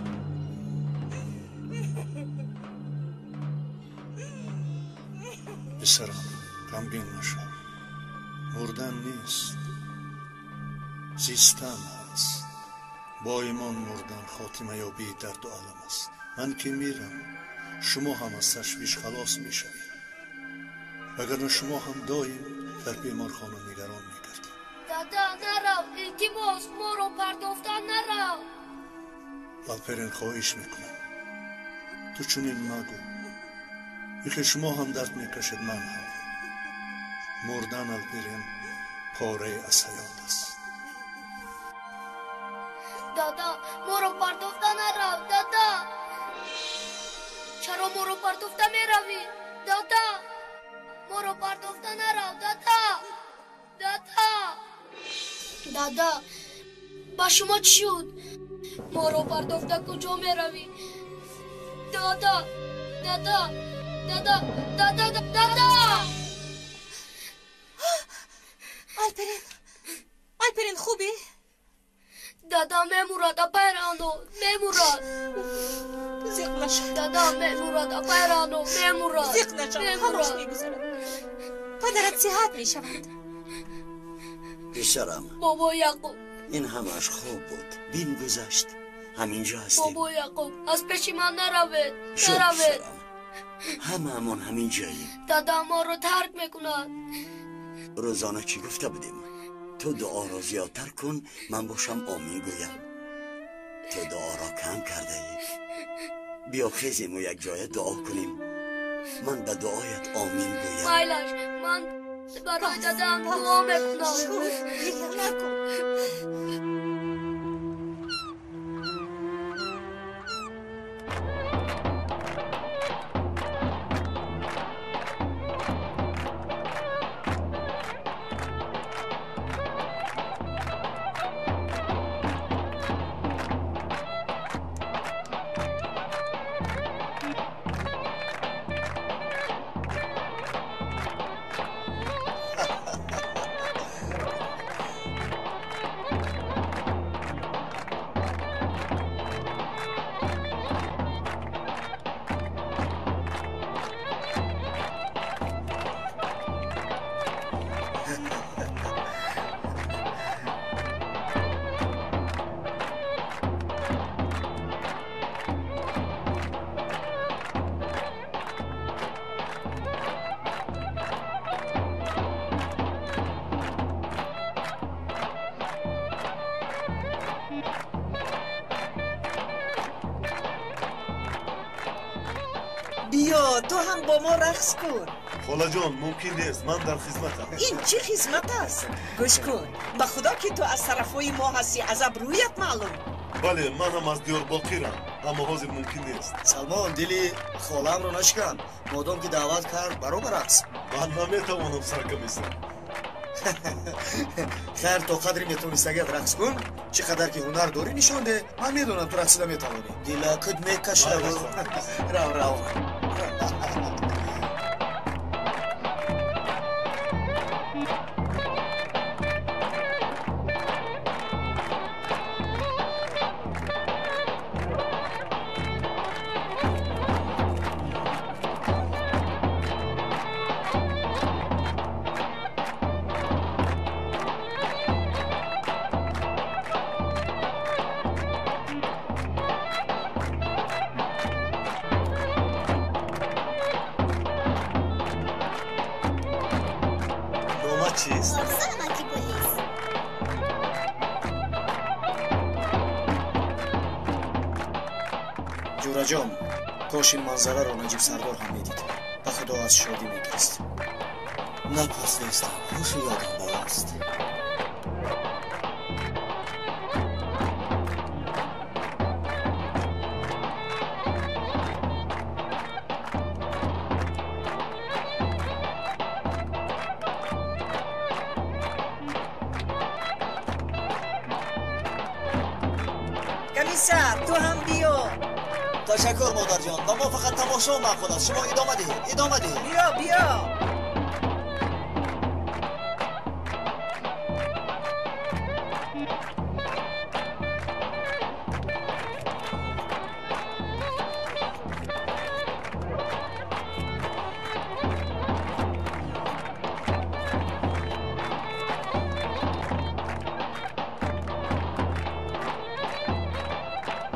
Писарам, ғамгин нашав. Мурдан нест, зистан ҳаст. Бо имон мурдан хотимаёбии дарду алам аст. Ман ки мирам, шумо ҳам аз ташвиш халос мешавед. Вагарна шумо ҳам доим дар беморхона нигарон мегардед. Дада, нарав, илтимос, моро партофта нарав. Алперин, хоҳиш мекунам, ту чунин магӯ. Ихе шумо ҳам дард мекашед, ман ҳам. Мурдан, Алперин, порае аз ҳаёт аст. Дада, моро партофта нарав, дада. Чаро моро партофта меравӣ? Дада, моро партофта нарав, дада. Дада. Дада, ба шумо чӣ шуд? Моро партофта куҷо меравӣ? Дада, дада, дада, дада, дада. Алперин, Алперин, хубӣ? Дада мемурад, апай Рано, мемурад. Зиқ нашав. Дада мемурад, апай Рано, мемурад. Зиқ нашав, ҳамаш мегузарад. Падарат сиҳат мешавад. Писарам, Бобо Яқуб, ин ҳамааш хоб буд, бин гузашт. Ҳаминҷо ҳастем. Бобо Яқуб, аз пеши ман наравед, Шуд, наравед. писарам, ҳамаамон ҳамин ҷоем. Дада моро тарк мекунад. Рӯзона чӣ гуфта будем? Ту дуоро зиёдтар кун, ман бошам омин гӯям. Ту дуоро кам кардаӣ. Биё хезему якҷоя дуо кунем. Ман ба дуоят омин гӯям. Майлаш, ман барои дадаам дуо мекунам. Шуд, гиря накун. Биё, ту ҳам бо мо рақс кун. Холаҷон, мумкин нест, ман дар хизматам. Ин чӣ хизмат аст? Гӯш кун, ба худо ки ту аз тарафҳои мо ҳастӣ, аз абрӯят маълум. Бале, ман ҳам аз Диёрбоқирам, аммо ҳозир мумкин нест. Салмон, дили холаамро нашикан. Модом ки даъват кард, баро ба рақс. Ман наметавонам, саркамисар. Хайр, то қадре метавонистагиат рақс кун. Чӣ қадар ки ҳунар дорӣ нишон деҳ. Ман медонам ту рақсида метавонӣ. Дилакут мекашад. Рав, рав. Ҷӯраҷон, кош ин манзараро Наҷиб сардор ҳам медид. Ба худо аз шодӣ мегирист. Напурсидастам, ҳушу ёдам балост. Комиссар, ту ҳам биё. Ташаккур, модарҷон. Ба мо фақат тамошо маъқул аст. Шумо идома диҳед, идома диҳед. Биё, биё.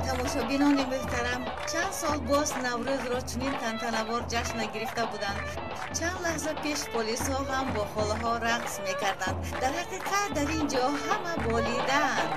Тамошобинони муҳтарам, чанд сол боз Наврӯзро чунин тантанавор ҷашн нагирифта буданд. Чанд лаҳза пеш полисҳо ҳам бо холаҳо рақс мекарданд. Дар ҳақиқат дар ин ҷо ҳама болидаанд.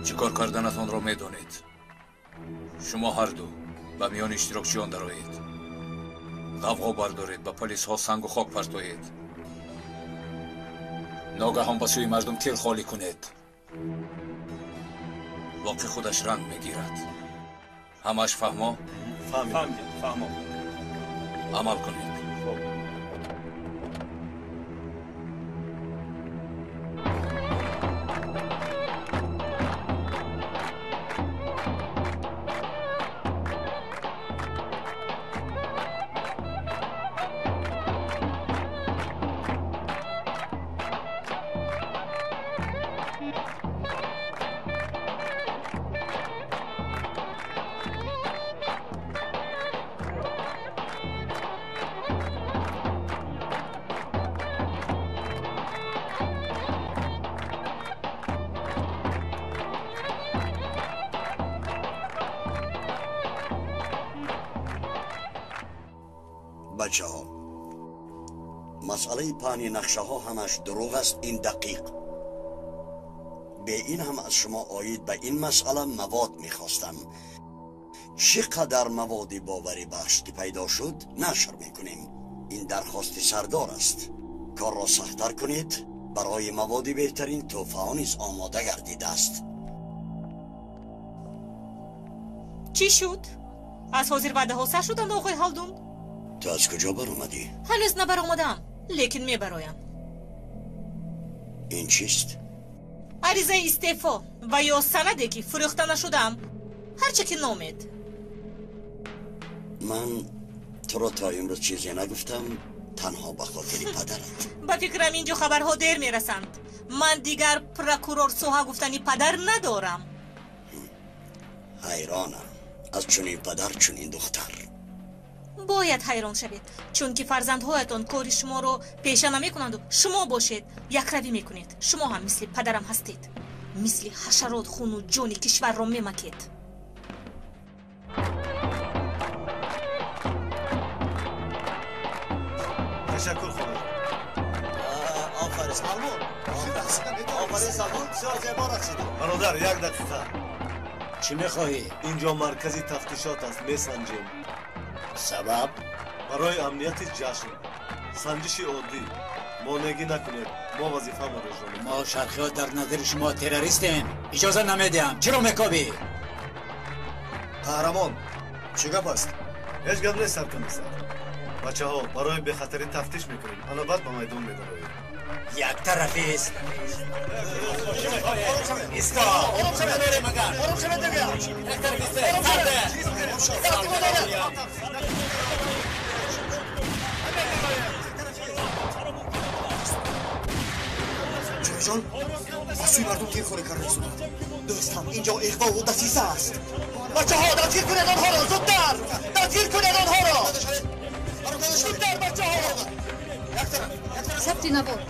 Чӣ кор карданатонро медонед. Шумо ҳарду ба миёни иштирокчиён дароед, ғавғо бардоред, ба полисҳо сангу хок партоед, ногаҳон ба сӯи мардум тир холӣ кунед. Воқеъ худаш ранг мегирад. Ҳамааш фаҳмо? Фаҳмидем, фаҳмо. Амал кунед. Бачаҳо, масъалаи паҳни нақшаҳо ҳамаш дурӯғ аст. Ин дақиқ. Бе ин ҳам аз шумо оид ба ин масъала мавод мехостам. Чӣ қадар маводи боварӣ бахш ки пайдо шуд, нашр мекунем. Ин дархости сардор аст. Корро сахттар кунед. Барои маводи беҳтарин тӯҳфаҳо низ омода гардидааст. Чӣ шуд? Аз ҳозир ваъдаҳо сар шуданд, оғои Ҳалдун? Ту аз куҷо баромадӣ? Ҳанӯз набаромадаам, лекин мебароям. Ин чист? Аризаи истеъфо ва ё санаде ки фурӯхта нашудаам, ҳарче ки номед. Ман туро то имрӯз чизе нагуфтам, танҳо ба хотири падарат. Ба фикрам ин ҷо хабарҳо дер мерасанд. Ман дигар прокурор соҳа гуфтани падар надорам. Ҳайронам аз чунин падар, чунин духтар. Бояд ҳайрон шавед, чунки фарзандҳоятон кори шуморо пеша намекунанду шумо бошед якравӣ мекунед. Шумо ҳам мисли падарам ҳастед, мисли ҳашарот хуну ҷони кишварро мемакед. Ташаккур, хонум. Офарин, Салмон. Офарин, Салмон, бисёр зебо рақсидӣ. Бародар, як дақиқа. Чӣ мехоҳӣ? Инҷо маркази тафтишот аст, месанҷем. Сабаб? Барои амнияти ҷашн. Санҷиши оддӣ. Монеагӣ накунед, мо вазифаамонро иҷро мекунем. Мо шарқиёт дар назари шумо террористем. Иҷоза намедиҳам. Чиро мекобӣ? Қаҳрамон, чӣ гап аст? Ҳеҷ гап нест, саркомиссар. Бачаҳо, барои бехатарӣ тафтиш мекунем. Ана баъд ба майдон медароем. Як тарафист. Исто! Як тарафист. Ҷон, аз сӯи мардум тир холӣ карда истоданд. Дӯстам, инҷо иғвову дасиса аст. Бачаҳо, дастгир кунед онҳоро! Зудтар! Дастгир кунед онҳоро! Зудтар, бачаҳо! Сабти навор.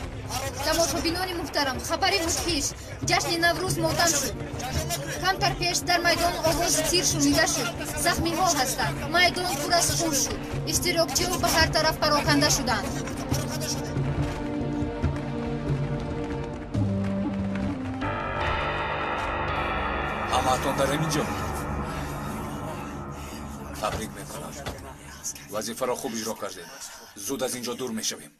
Тамошобинони муҳтарам, хабари мудҳиш. Ҷашни Наврӯз мотам шуд. Камтар пеш дар майдон овози тир шунида шуд. Захмиҳо ҳастанд. Майдон пур аз хун шуд. Иштирокчиҳо ба ҳар тараф пароканда шуданд. Ҳамаатон дар ҳамин ҷо. Табрик мекунам. Вазифаро хуб иҷро кардед. Зуд аз ин ҷо дур мешавем.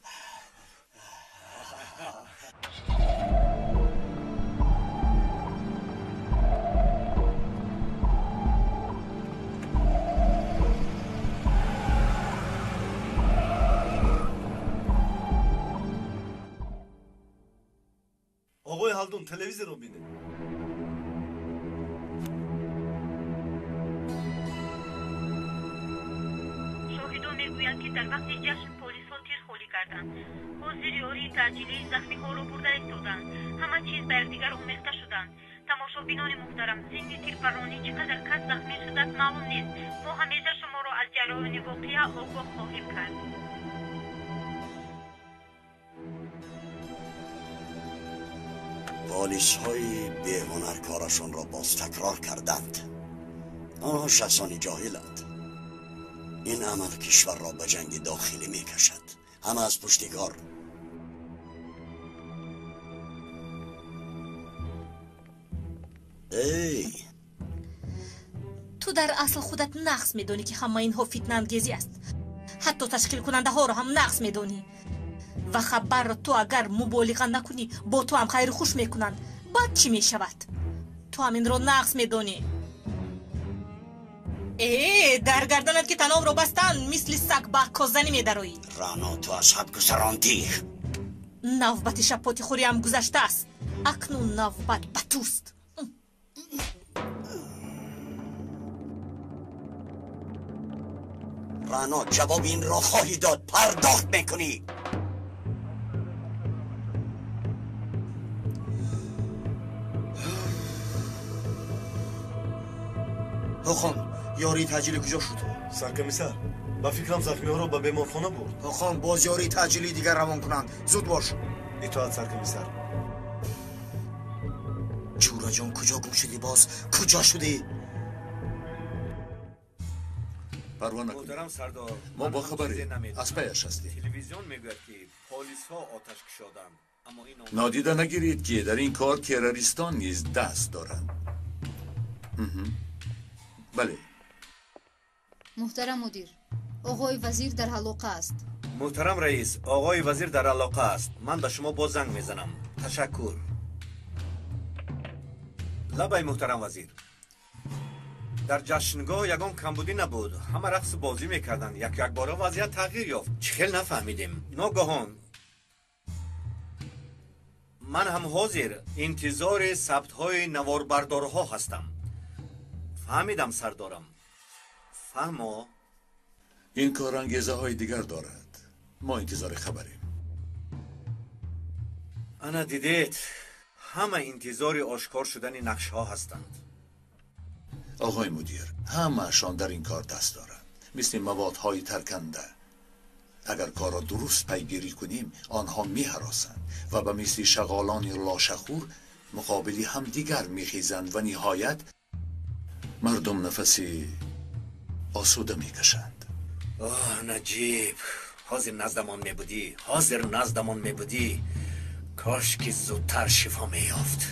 Оғои Ҳалдун, телевизорро бинед. Шоҳидон мегӯянд, ки дар вақти ҷашн полисҳо тир холӣ карданд. Ҳозир ёрии таъҷилии захмиҳоро бурда истоданд. Ҳама чиз ба якдигар омехта шуданд. Тамошобинони муҳтарам, зимни тирпаронӣ чӣ қадар кас захмӣ шудааст маълум нест. Мо ҳамеша шуморо аз ҷараёни воқеа огоҳ хоҳем кард. Полисҳои беҳунар корашонро боз такрор карданд. Онҳо шахсони ҷоҳиланд. Ин амал кишварро ба ҷанги дохилӣ мекашад. Ҳама аз пушти кор. Эй! Ту дар асл худат нақс медонӣ, ки ҳама инҳо фитнаангезӣ аст. Ҳатто ташкилкунандаҳоро ҳам нақс медонӣ. Ва хабарро ту агар муболиға накунӣ, бо ту ҳам хайру хуш мекунанд. Баъд чӣ мешавад? Ту ҳам инро нақс медонӣ. Э, дар гарданат ки тановро бастанд, мисли саг ба аккозанӣ медароӣ. Рано, ту аз ҳад гузарондӣ. Навбати шапотихӯриам гузаштааст. Акнун навбат ба туст. Рано, ҷавоби инро хоҳӣ дод, пардохт мекунӣ. Ҳоқон, ёрии таъҷилӣ куҷо шуд? Саркомиссар, ба фикрам захмиҳоро ба беморхона бурд. Ҳоқон, боз ёрии таъҷилии дигар равон кунанд. Зуд бош. Итоат, саркомиссар. Ҷураҷон, куҷо гум шудӣ боз? Куҷо шудӣ? Парво накунед. Мо бохабарем, аз паяш ҳастем. Телевизион мегӯяд, ки полисҳо оташ кушоданд. Нодида нагиред, ки дар ин кор террористон низ даст доранд. Бале. Муҳтарам мудир, оғои вазир дар алоқа аст. Муҳтарам раис, оғои вазир дар алоқа аст. Ман ба шумо боз занг мезанам. Ташаккур. Лабай, муҳтарам вазир. Дар ҷашнгоҳ ягон камбудӣ набуд. Ҳама рақсу бозӣ мекарданд. Як якбора вазъият тағйир ёфт. Чӣ хел нафаҳмидем. Ногаҳон ман ҳам ҳозир интизори сабтҳои наворбардорҳо ҳастам. Фаҳмидам, сардорам. Фаҳмо. Ин кор ангезаҳои дигар дорад. Мо интизори хабарем. Ана дидед, ҳама интизори ошкор шудани нақшҳо ҳастанд. Оғои мудир, ҳамаашон дар ин кор даст доранд. мисли маводҳои тарканда. Агар корро дуруст пайгирӣ кунем, онҳо меҳаросанд ва ба мисли шағолони лошахӯр муқобили ҳамдигар мехезанд ва ниҳоят мардум нафаси осуда мекашанд. Оҳ, Наҷиб, ҳозир наздамон мебудӣ, ҳозир наздамон мебудӣ. Кош ки зудтар шифо меёфт.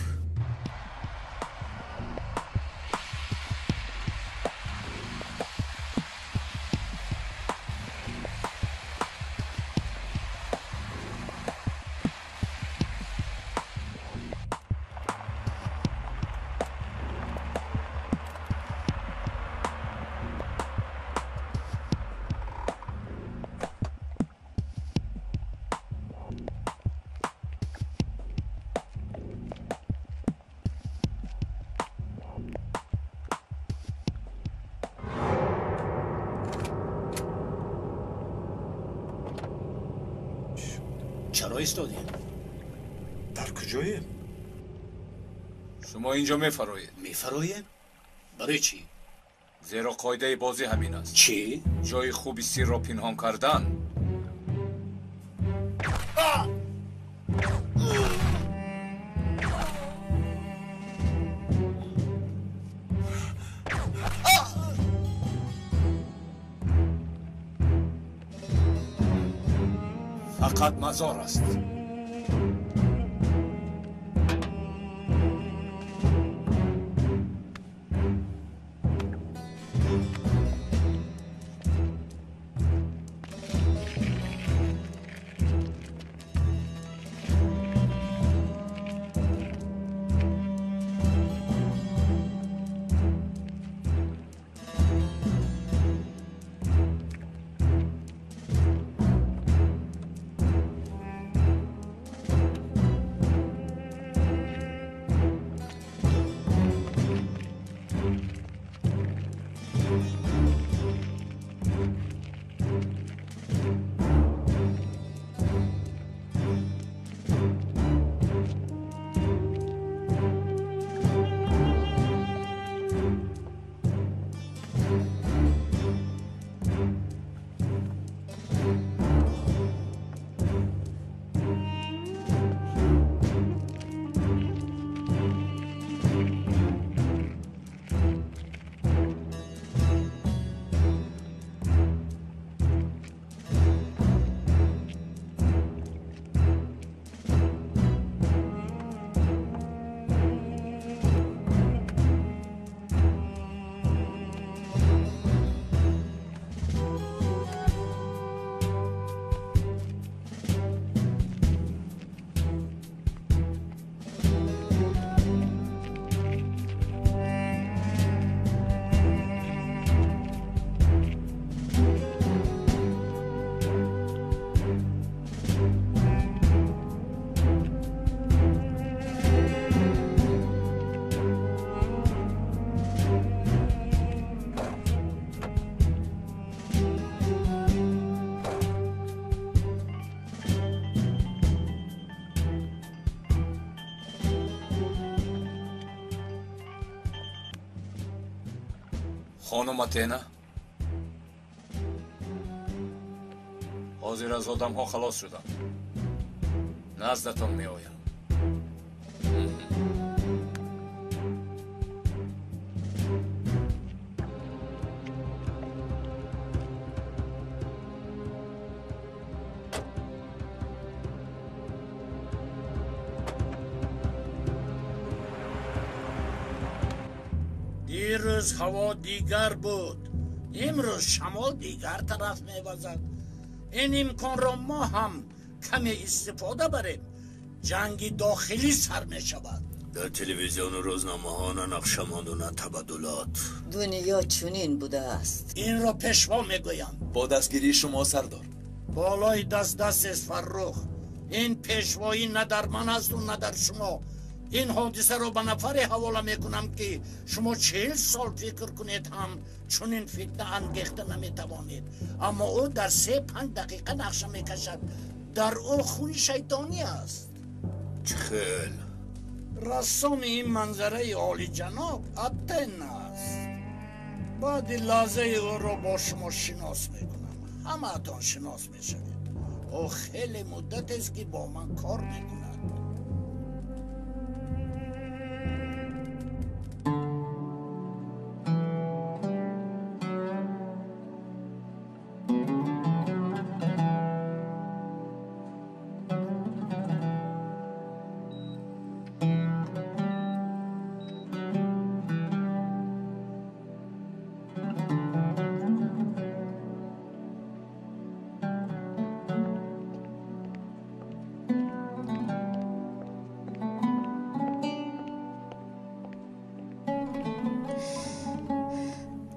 Чаро истодем? Дар куҷоем? Шумо инҷо мефароед. Мефароем? Барои чӣ? Зеро қоидаи бозӣ ҳамин аст. Чӣ? Ҷои хуби сирро пинҳон кардан фақат мазор аст. Хонум Атена, ҳозир аз одамҳо халос шудам. Наздатон меоям. Дирӯз ҳаво дигар буд, имрӯз шамол дигар тараф мевазад. Ин имконро мо ҳам каме истифода барем. Ҷанги дохилӣ сар мешавад. Дар телевизиону рӯзномаҳо на нақша монду на табаддулот. Дунё чунин будааст. Инро пешво мегӯям. Бо дастгирии шумо, сардор. Болои даст дастест, Фаррух. Ин пешвоӣ на дар ман асту на дар шумо. Ин ҳодисаро ба нафаре ҳавола мекунам, ки шумо 40 сол фикр кунед ҳам чунин фитна ангехта наметавонед. Аммо ӯ дар 3-5 дақиқа нақша мекашад. Дар ӯ хуни шайтонӣ аст. Чӣ хел? Рассоми ин манзараи олиҷаноб Атена аст. Баъди лаҳзаи ӯро бо шумо шинос мекунам. Ҳамаатон шинос мешавед. Ӯ хеле муддатест, ки бо ман кор мекунад.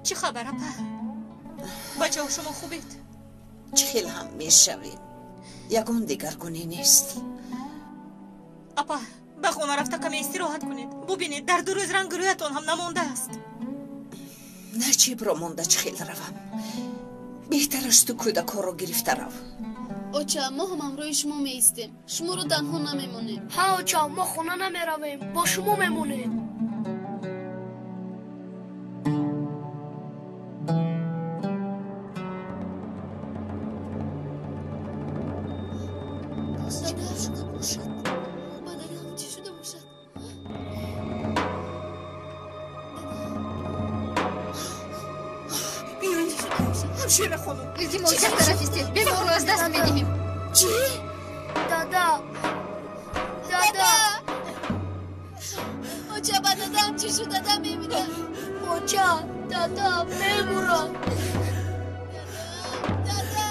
Чӣ хабар, апа? Бачаҳо, шумо хубед? Чӣ хел ҳам мешавем, ягон дигаргунӣ нест. Апа, ба хона рафта каме истироҳат кунед. Бубинед, дарду рӯз ранги рӯятон ҳам намондааст. Наҷибро монда чӣ хел равам? Беҳтар аст ту кӯдакҳоро гирифта рав. Оча, мо ҳам ҳамроҳи шумо меистем. Шуморо танҳо намемонем. Ҳа, оча, мо хона намеравем, бо шумо мемонем. Илтимос, як тараф истед, беморро аз даст медиҳем. Чӣ? Дада, дада, оча, ба дадам чӣ шуд? Дада мемирад. Оча, дада мемурад. Дада,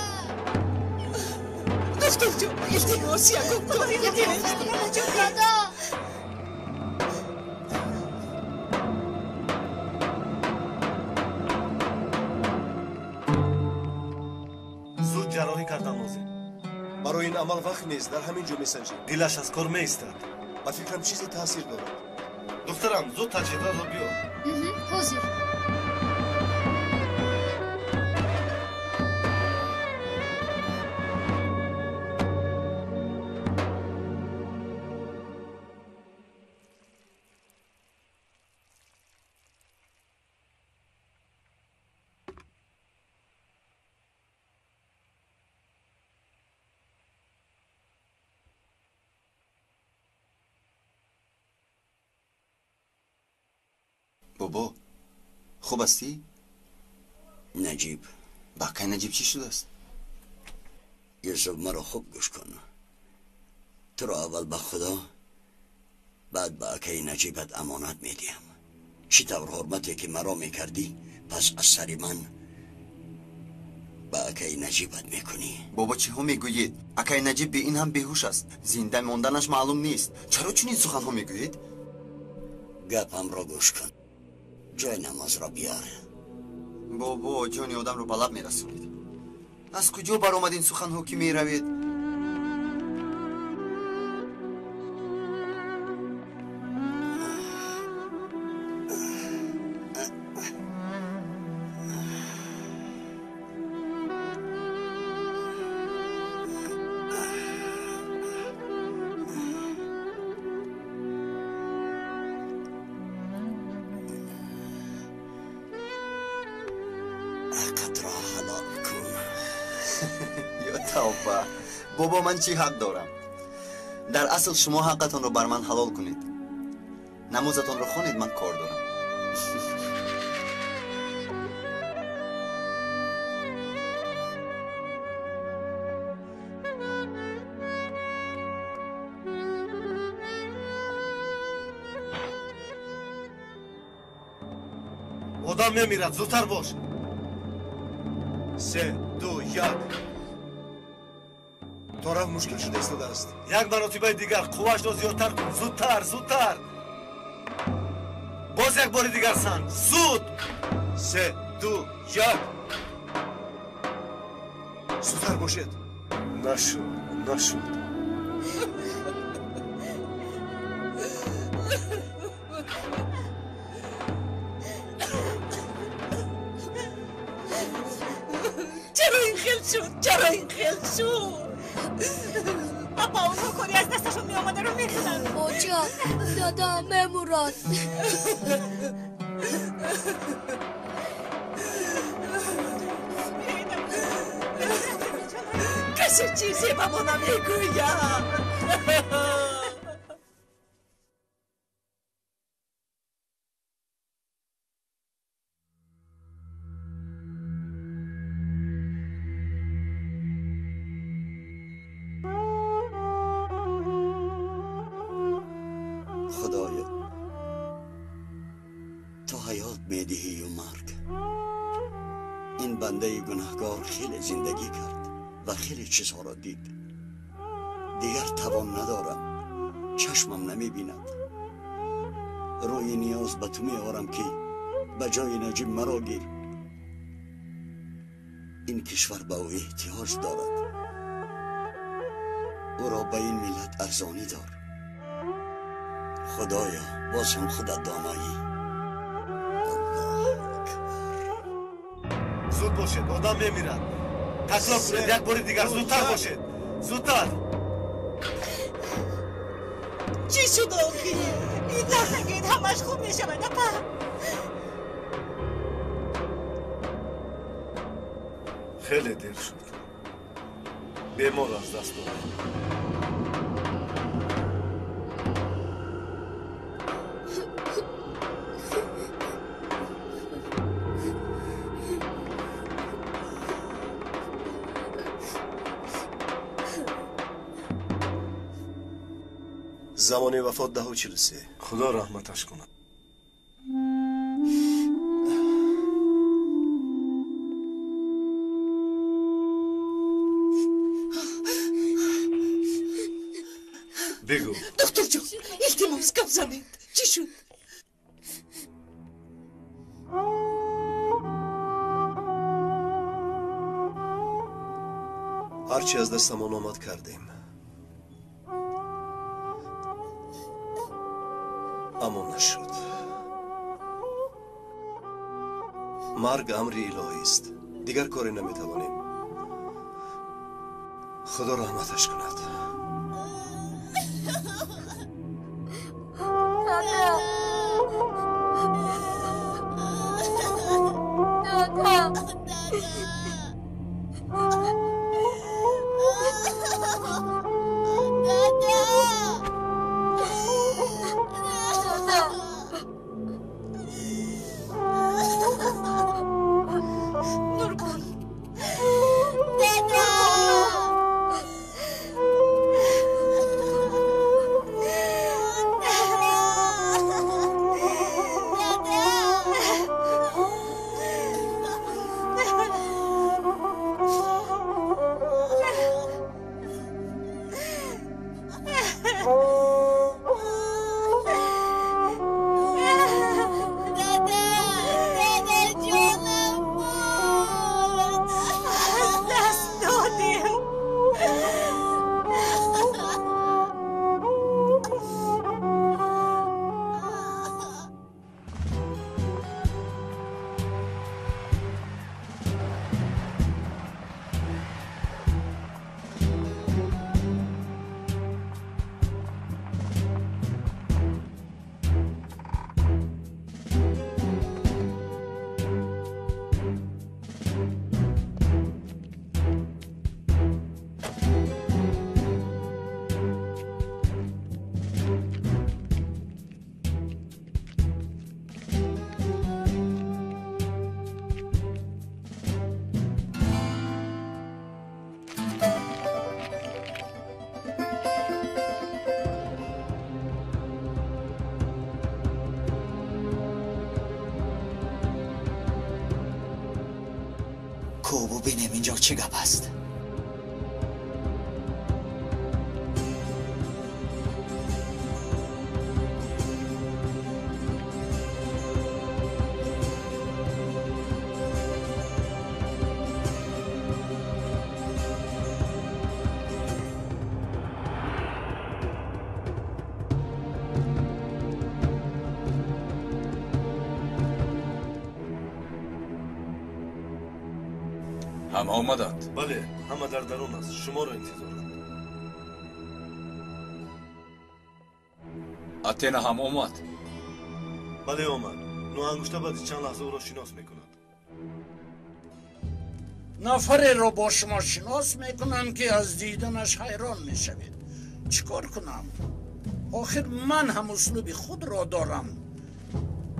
духтурҷон, илтимос, ягон коре кунед. Дада. Ҷарроҳӣ кардан лозим. Барои ин амал вақт нест, дар ҳамин ҷо месанҷем. Дилаш аз кор меистад. Ба фикрам, чизе таъсир дорад. Духтарам, зуд таҷҳизотро биёр. Ҳозир. Бобо, хуб ҳастӣ? Наҷиб. Ба акай Наҷиб чӣ шудааст? Юсуф, маро хуб гӯш кун. Туро аввал ба Худо, баъд ба акаи Наҷибат амонат медиҳам. Чӣ тавр ҳурмате ки маро мекардӣ, пас аз сари ман ба акаи Наҷибат мекунӣ. Бобо, чиҳо мегӯед? Акаи Наҷиб бе ин ҳам беҳуш аст. Зинда монданаш маълум нест. Чаро чунин суханҳо мегӯед? Гапамро гӯш кун. Ҷои намозро биёр. Бобо, ҷони одамро ба лаб мерасонед. Аз куҷо баромад ин суханҳо, ки меравед? Тавба, бобо, ман чӣ ҳақ дорам? Дар асл шумо ҳаққатонро бар ман ҳалол кунед. Намозатонро хонед, ман кор дорам. Одам мемирад, зудтар бош. 3, 2, 1. Тораф мушкил шуда истодааст. Як маротибаи дигар қуввашро зиёдтар кун. Зудтар, зудтар. Боз як бори дигар санҷ. Зуд. 3, 2, 1. Зудтар бошед. Нашуд, нашуд. Чаро ин хел шуд? Чаро ин хел шуд? Апа, онҳо кори аз дасташон меомадаро мекунанд. Оча, дада мемурад. Касе чизе ба мо намегӯяд. Худоё, ту ҳаёт медиҳию марг. Ин бандаи гунаҳкор хеле зиндагӣ кард ва хеле чизҳоро дид. Дигар тавон надорам, чашмам намебинад. Рӯи ниёз ба ту меорам, ки ба ҷои Наҷиб маро гир. Ин кишвар ба ӯ эҳтиёҷ дорад. Ӯро ба ин миллат арзонӣ дор. Худоё, боз ҳам худат доноӣ. Зуд бошед, одам мемирад. Такрор кунед, як бори дигар, зудтар бошед, зудтар. Чӣ шуд охир? Ин нахагед, ҳамаш хуб мешавад, апа. Хеле дер шуд, бемор аз даст дод. Замони вафот 10:43. Худо раҳматаш кунад. Бигӯ. Духтурҷон, илтимос, гап занед. Чӣ шуд? Ҳарчи аз дастамон омад кардем, аммо нашуд. Марг амри илоҳист, дигар коре наметавонем. Худо раҳматаш кунад. Ку бубинем инҷо чӣ гап аст. Ҳама омаданд? Бале, ҳама дар дарун аст, шуморо интизоранд. Атена ҳам омад? Бале, омад. Нӯҳангушта баъди чанд лаҳза ӯро шинос мекунад. Нафареро бо шумо шинос мекунам, ки аз диданаш ҳайрон мешавед. Чӣ кор кунам? Охир ман ҳам услуби худро дорам.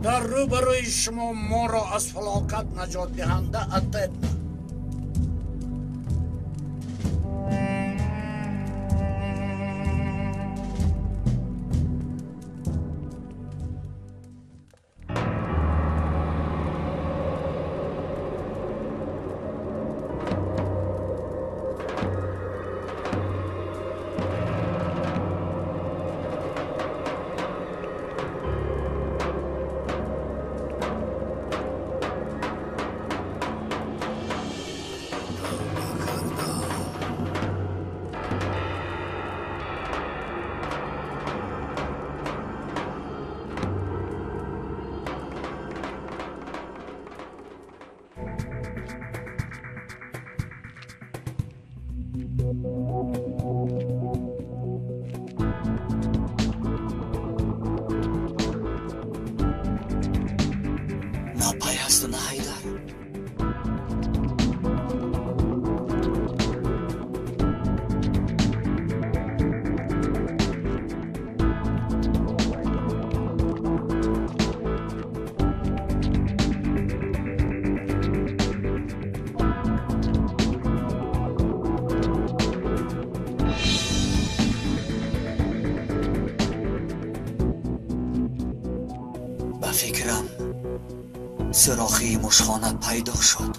Дар рӯбарӯи шумо моро аз фалокат наҷот диҳанда Атена. Сӯрохии мушхона пайдо шуд.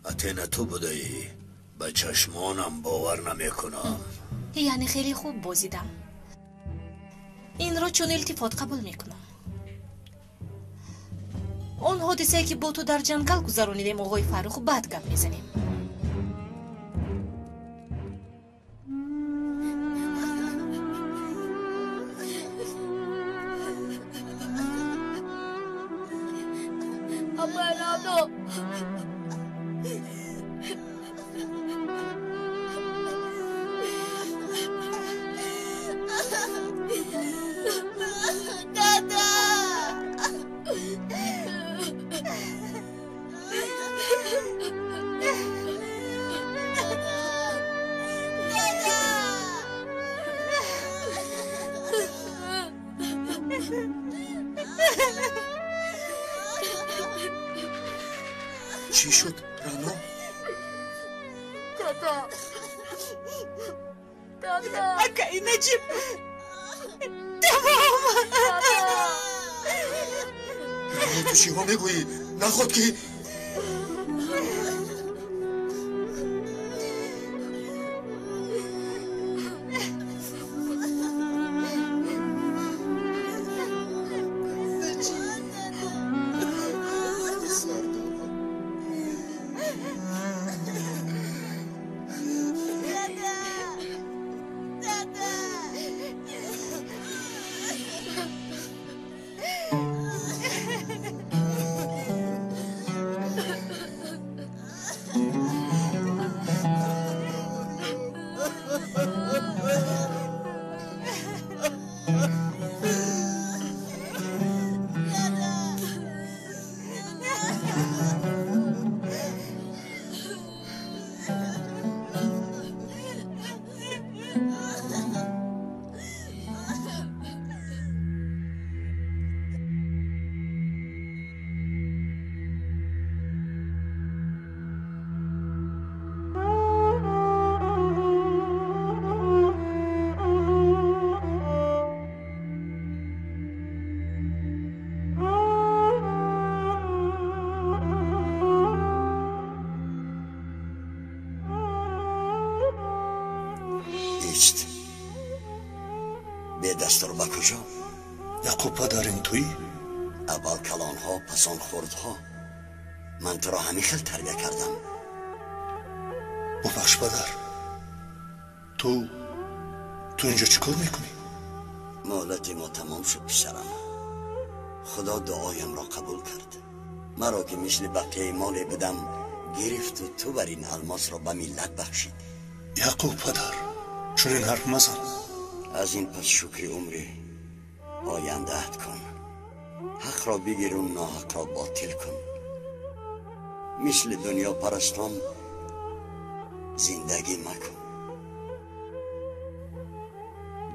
Атена, ту будаӣ? Ба чашмонам бовар намекунам. Яъне хеле хуб бозидам. Инро чун илтифот қабул мекунам. Он ҳодисае, ки бо ту дар ҷангал гузаронидем, оғои Фаррух, баъд гап мезанем. Чӣ шуд, Рано? Дада, дада, акаи Наҷиб, тамом. Рано, ту чиҳо мегӯӣ? Наход ки бедастур ба куҷо? Яъқуб падар, ин туӣ? Аввал калонҳо, пас он хурдҳо. Ман туро ҳамин хел тарбия кардам. Бубахш падар, ту Ту инҷо чӣ кор мекунӣ? Муҳлати мо тамом шуд, писарам. Худо дуоямро қабул кард. Маро ки мисли бақияи моле будам гирифту ту бар ин алмосро ба миллат бахшид. Яъқуб падар, чунин ҳарф мазан. Аз ин пас шукри умри ояндаат кун. Ҳақро бигиру ноҳақро ботил кун. Мисли дунёпарастон зиндагӣ макун.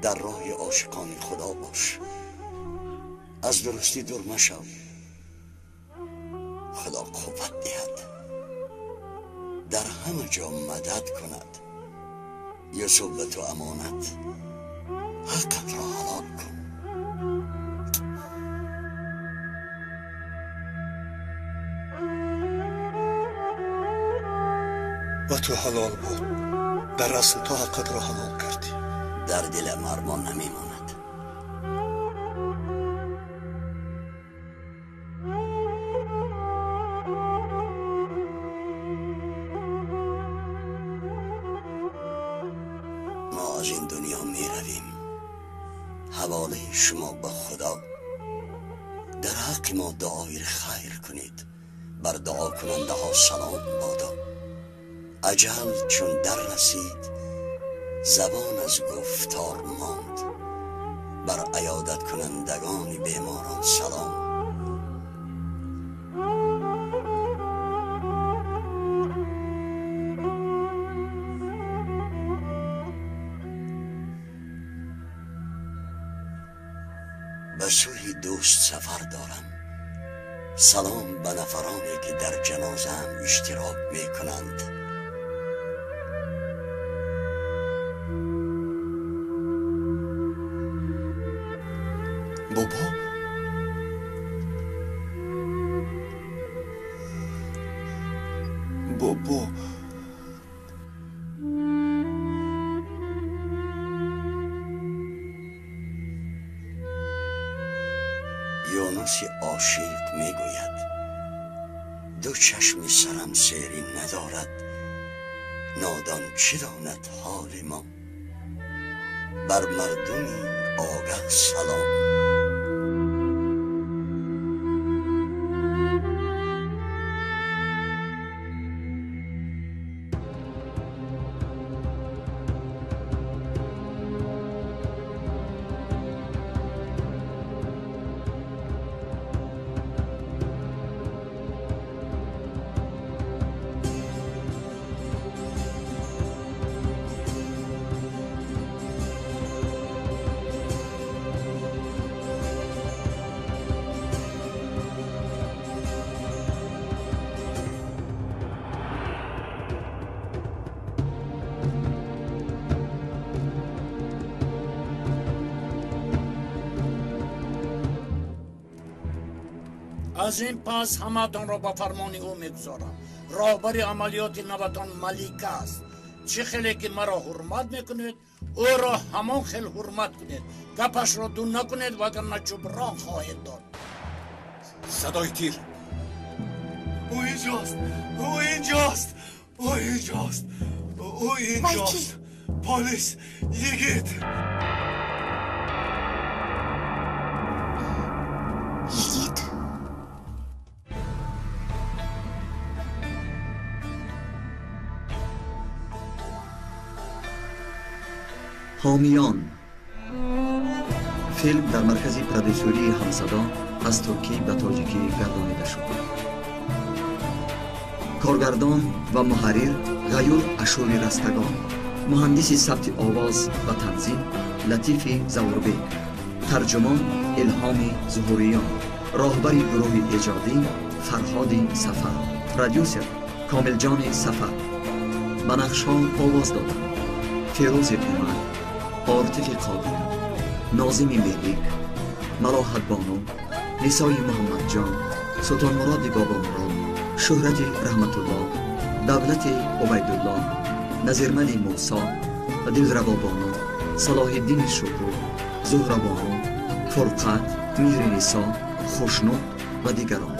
Дар роҳи ошиқони Худо бош. Аз дурустӣ дур машав. Худо қувват диҳад, дар ҳама ҷо мадад кунад. Юсуф ба ту амонат, ҳаққатро ҳалол кун. Ба ту ҳалол буд. Дар асл ту ҳаққатро ҳалол кардӣ. Дар дилам армон намемонад. Мо аз ин дунё меравем. Ҳаволаи шумо ба Худо. Дар ҳаққи мо дуои хайр кунед. Бар дуокунандаҳо салом бодо. Аҷал чун дар расид, забон аз гуфтор монд. Бар аёдаткунандагони беморон салом. Ба сӯи дӯст сафар дорам. Салом ба нафароне ки дар ҷанозаам иштирок мекунанд. Бобо, бобо, Юнуси ошиқ мегӯяд: ду чашми сарам серӣ надорад, нодон чӣ донад ҳоли мо. Бар мардуми огаҳ салом. Аз ин пас ҳамаатонро ба фармони ӯ мегузорам. Роҳбари амалиёти наватон Малика аст. Чӣ хеле ки маро ҳурмат мекунед, ӯро ҳамон хел ҳурмат кунед. Гапашро ду накунед, вагарна ҷуброн хоҳед дод. Садои тир. Ӯ инҷост, ӯ инҷост, ӯ инҷост, ӯ инҷост. Полис, йигит. Йигит. Ҳомиён. Филм дар маркази продюсерии Ҳамсадо аз туркӣ ба тоҷикӣ гардонида шуд. Коргардон ва муҳаррир Ғаюр Ашури Растагон, муҳандиси сабти овоз ва танзим Латифи Завурбек, тарҷумон Илҳоми Зуҳуриён, роҳбари гурӯҳи эҷодӣ Фарҳоди Сафар, продюсер Комилҷони Сафар. Ба нақшҳо овоз доданд Фирӯзи Умар, Ортифи Қодир, Нозими Мелик, Малоҳатбону, Нисои Муҳаммадҷон, Султонмуроди Бобомурод, Шӯҳрати Раҳматуллоҳ, Давлати Убайдуллоҳ, Назирмали Мусо, Дилравобону, Салоҳиддини Шукур, Зуҳрабону, Фурқат, Меҳринисо, Хушнуд ва дигарон.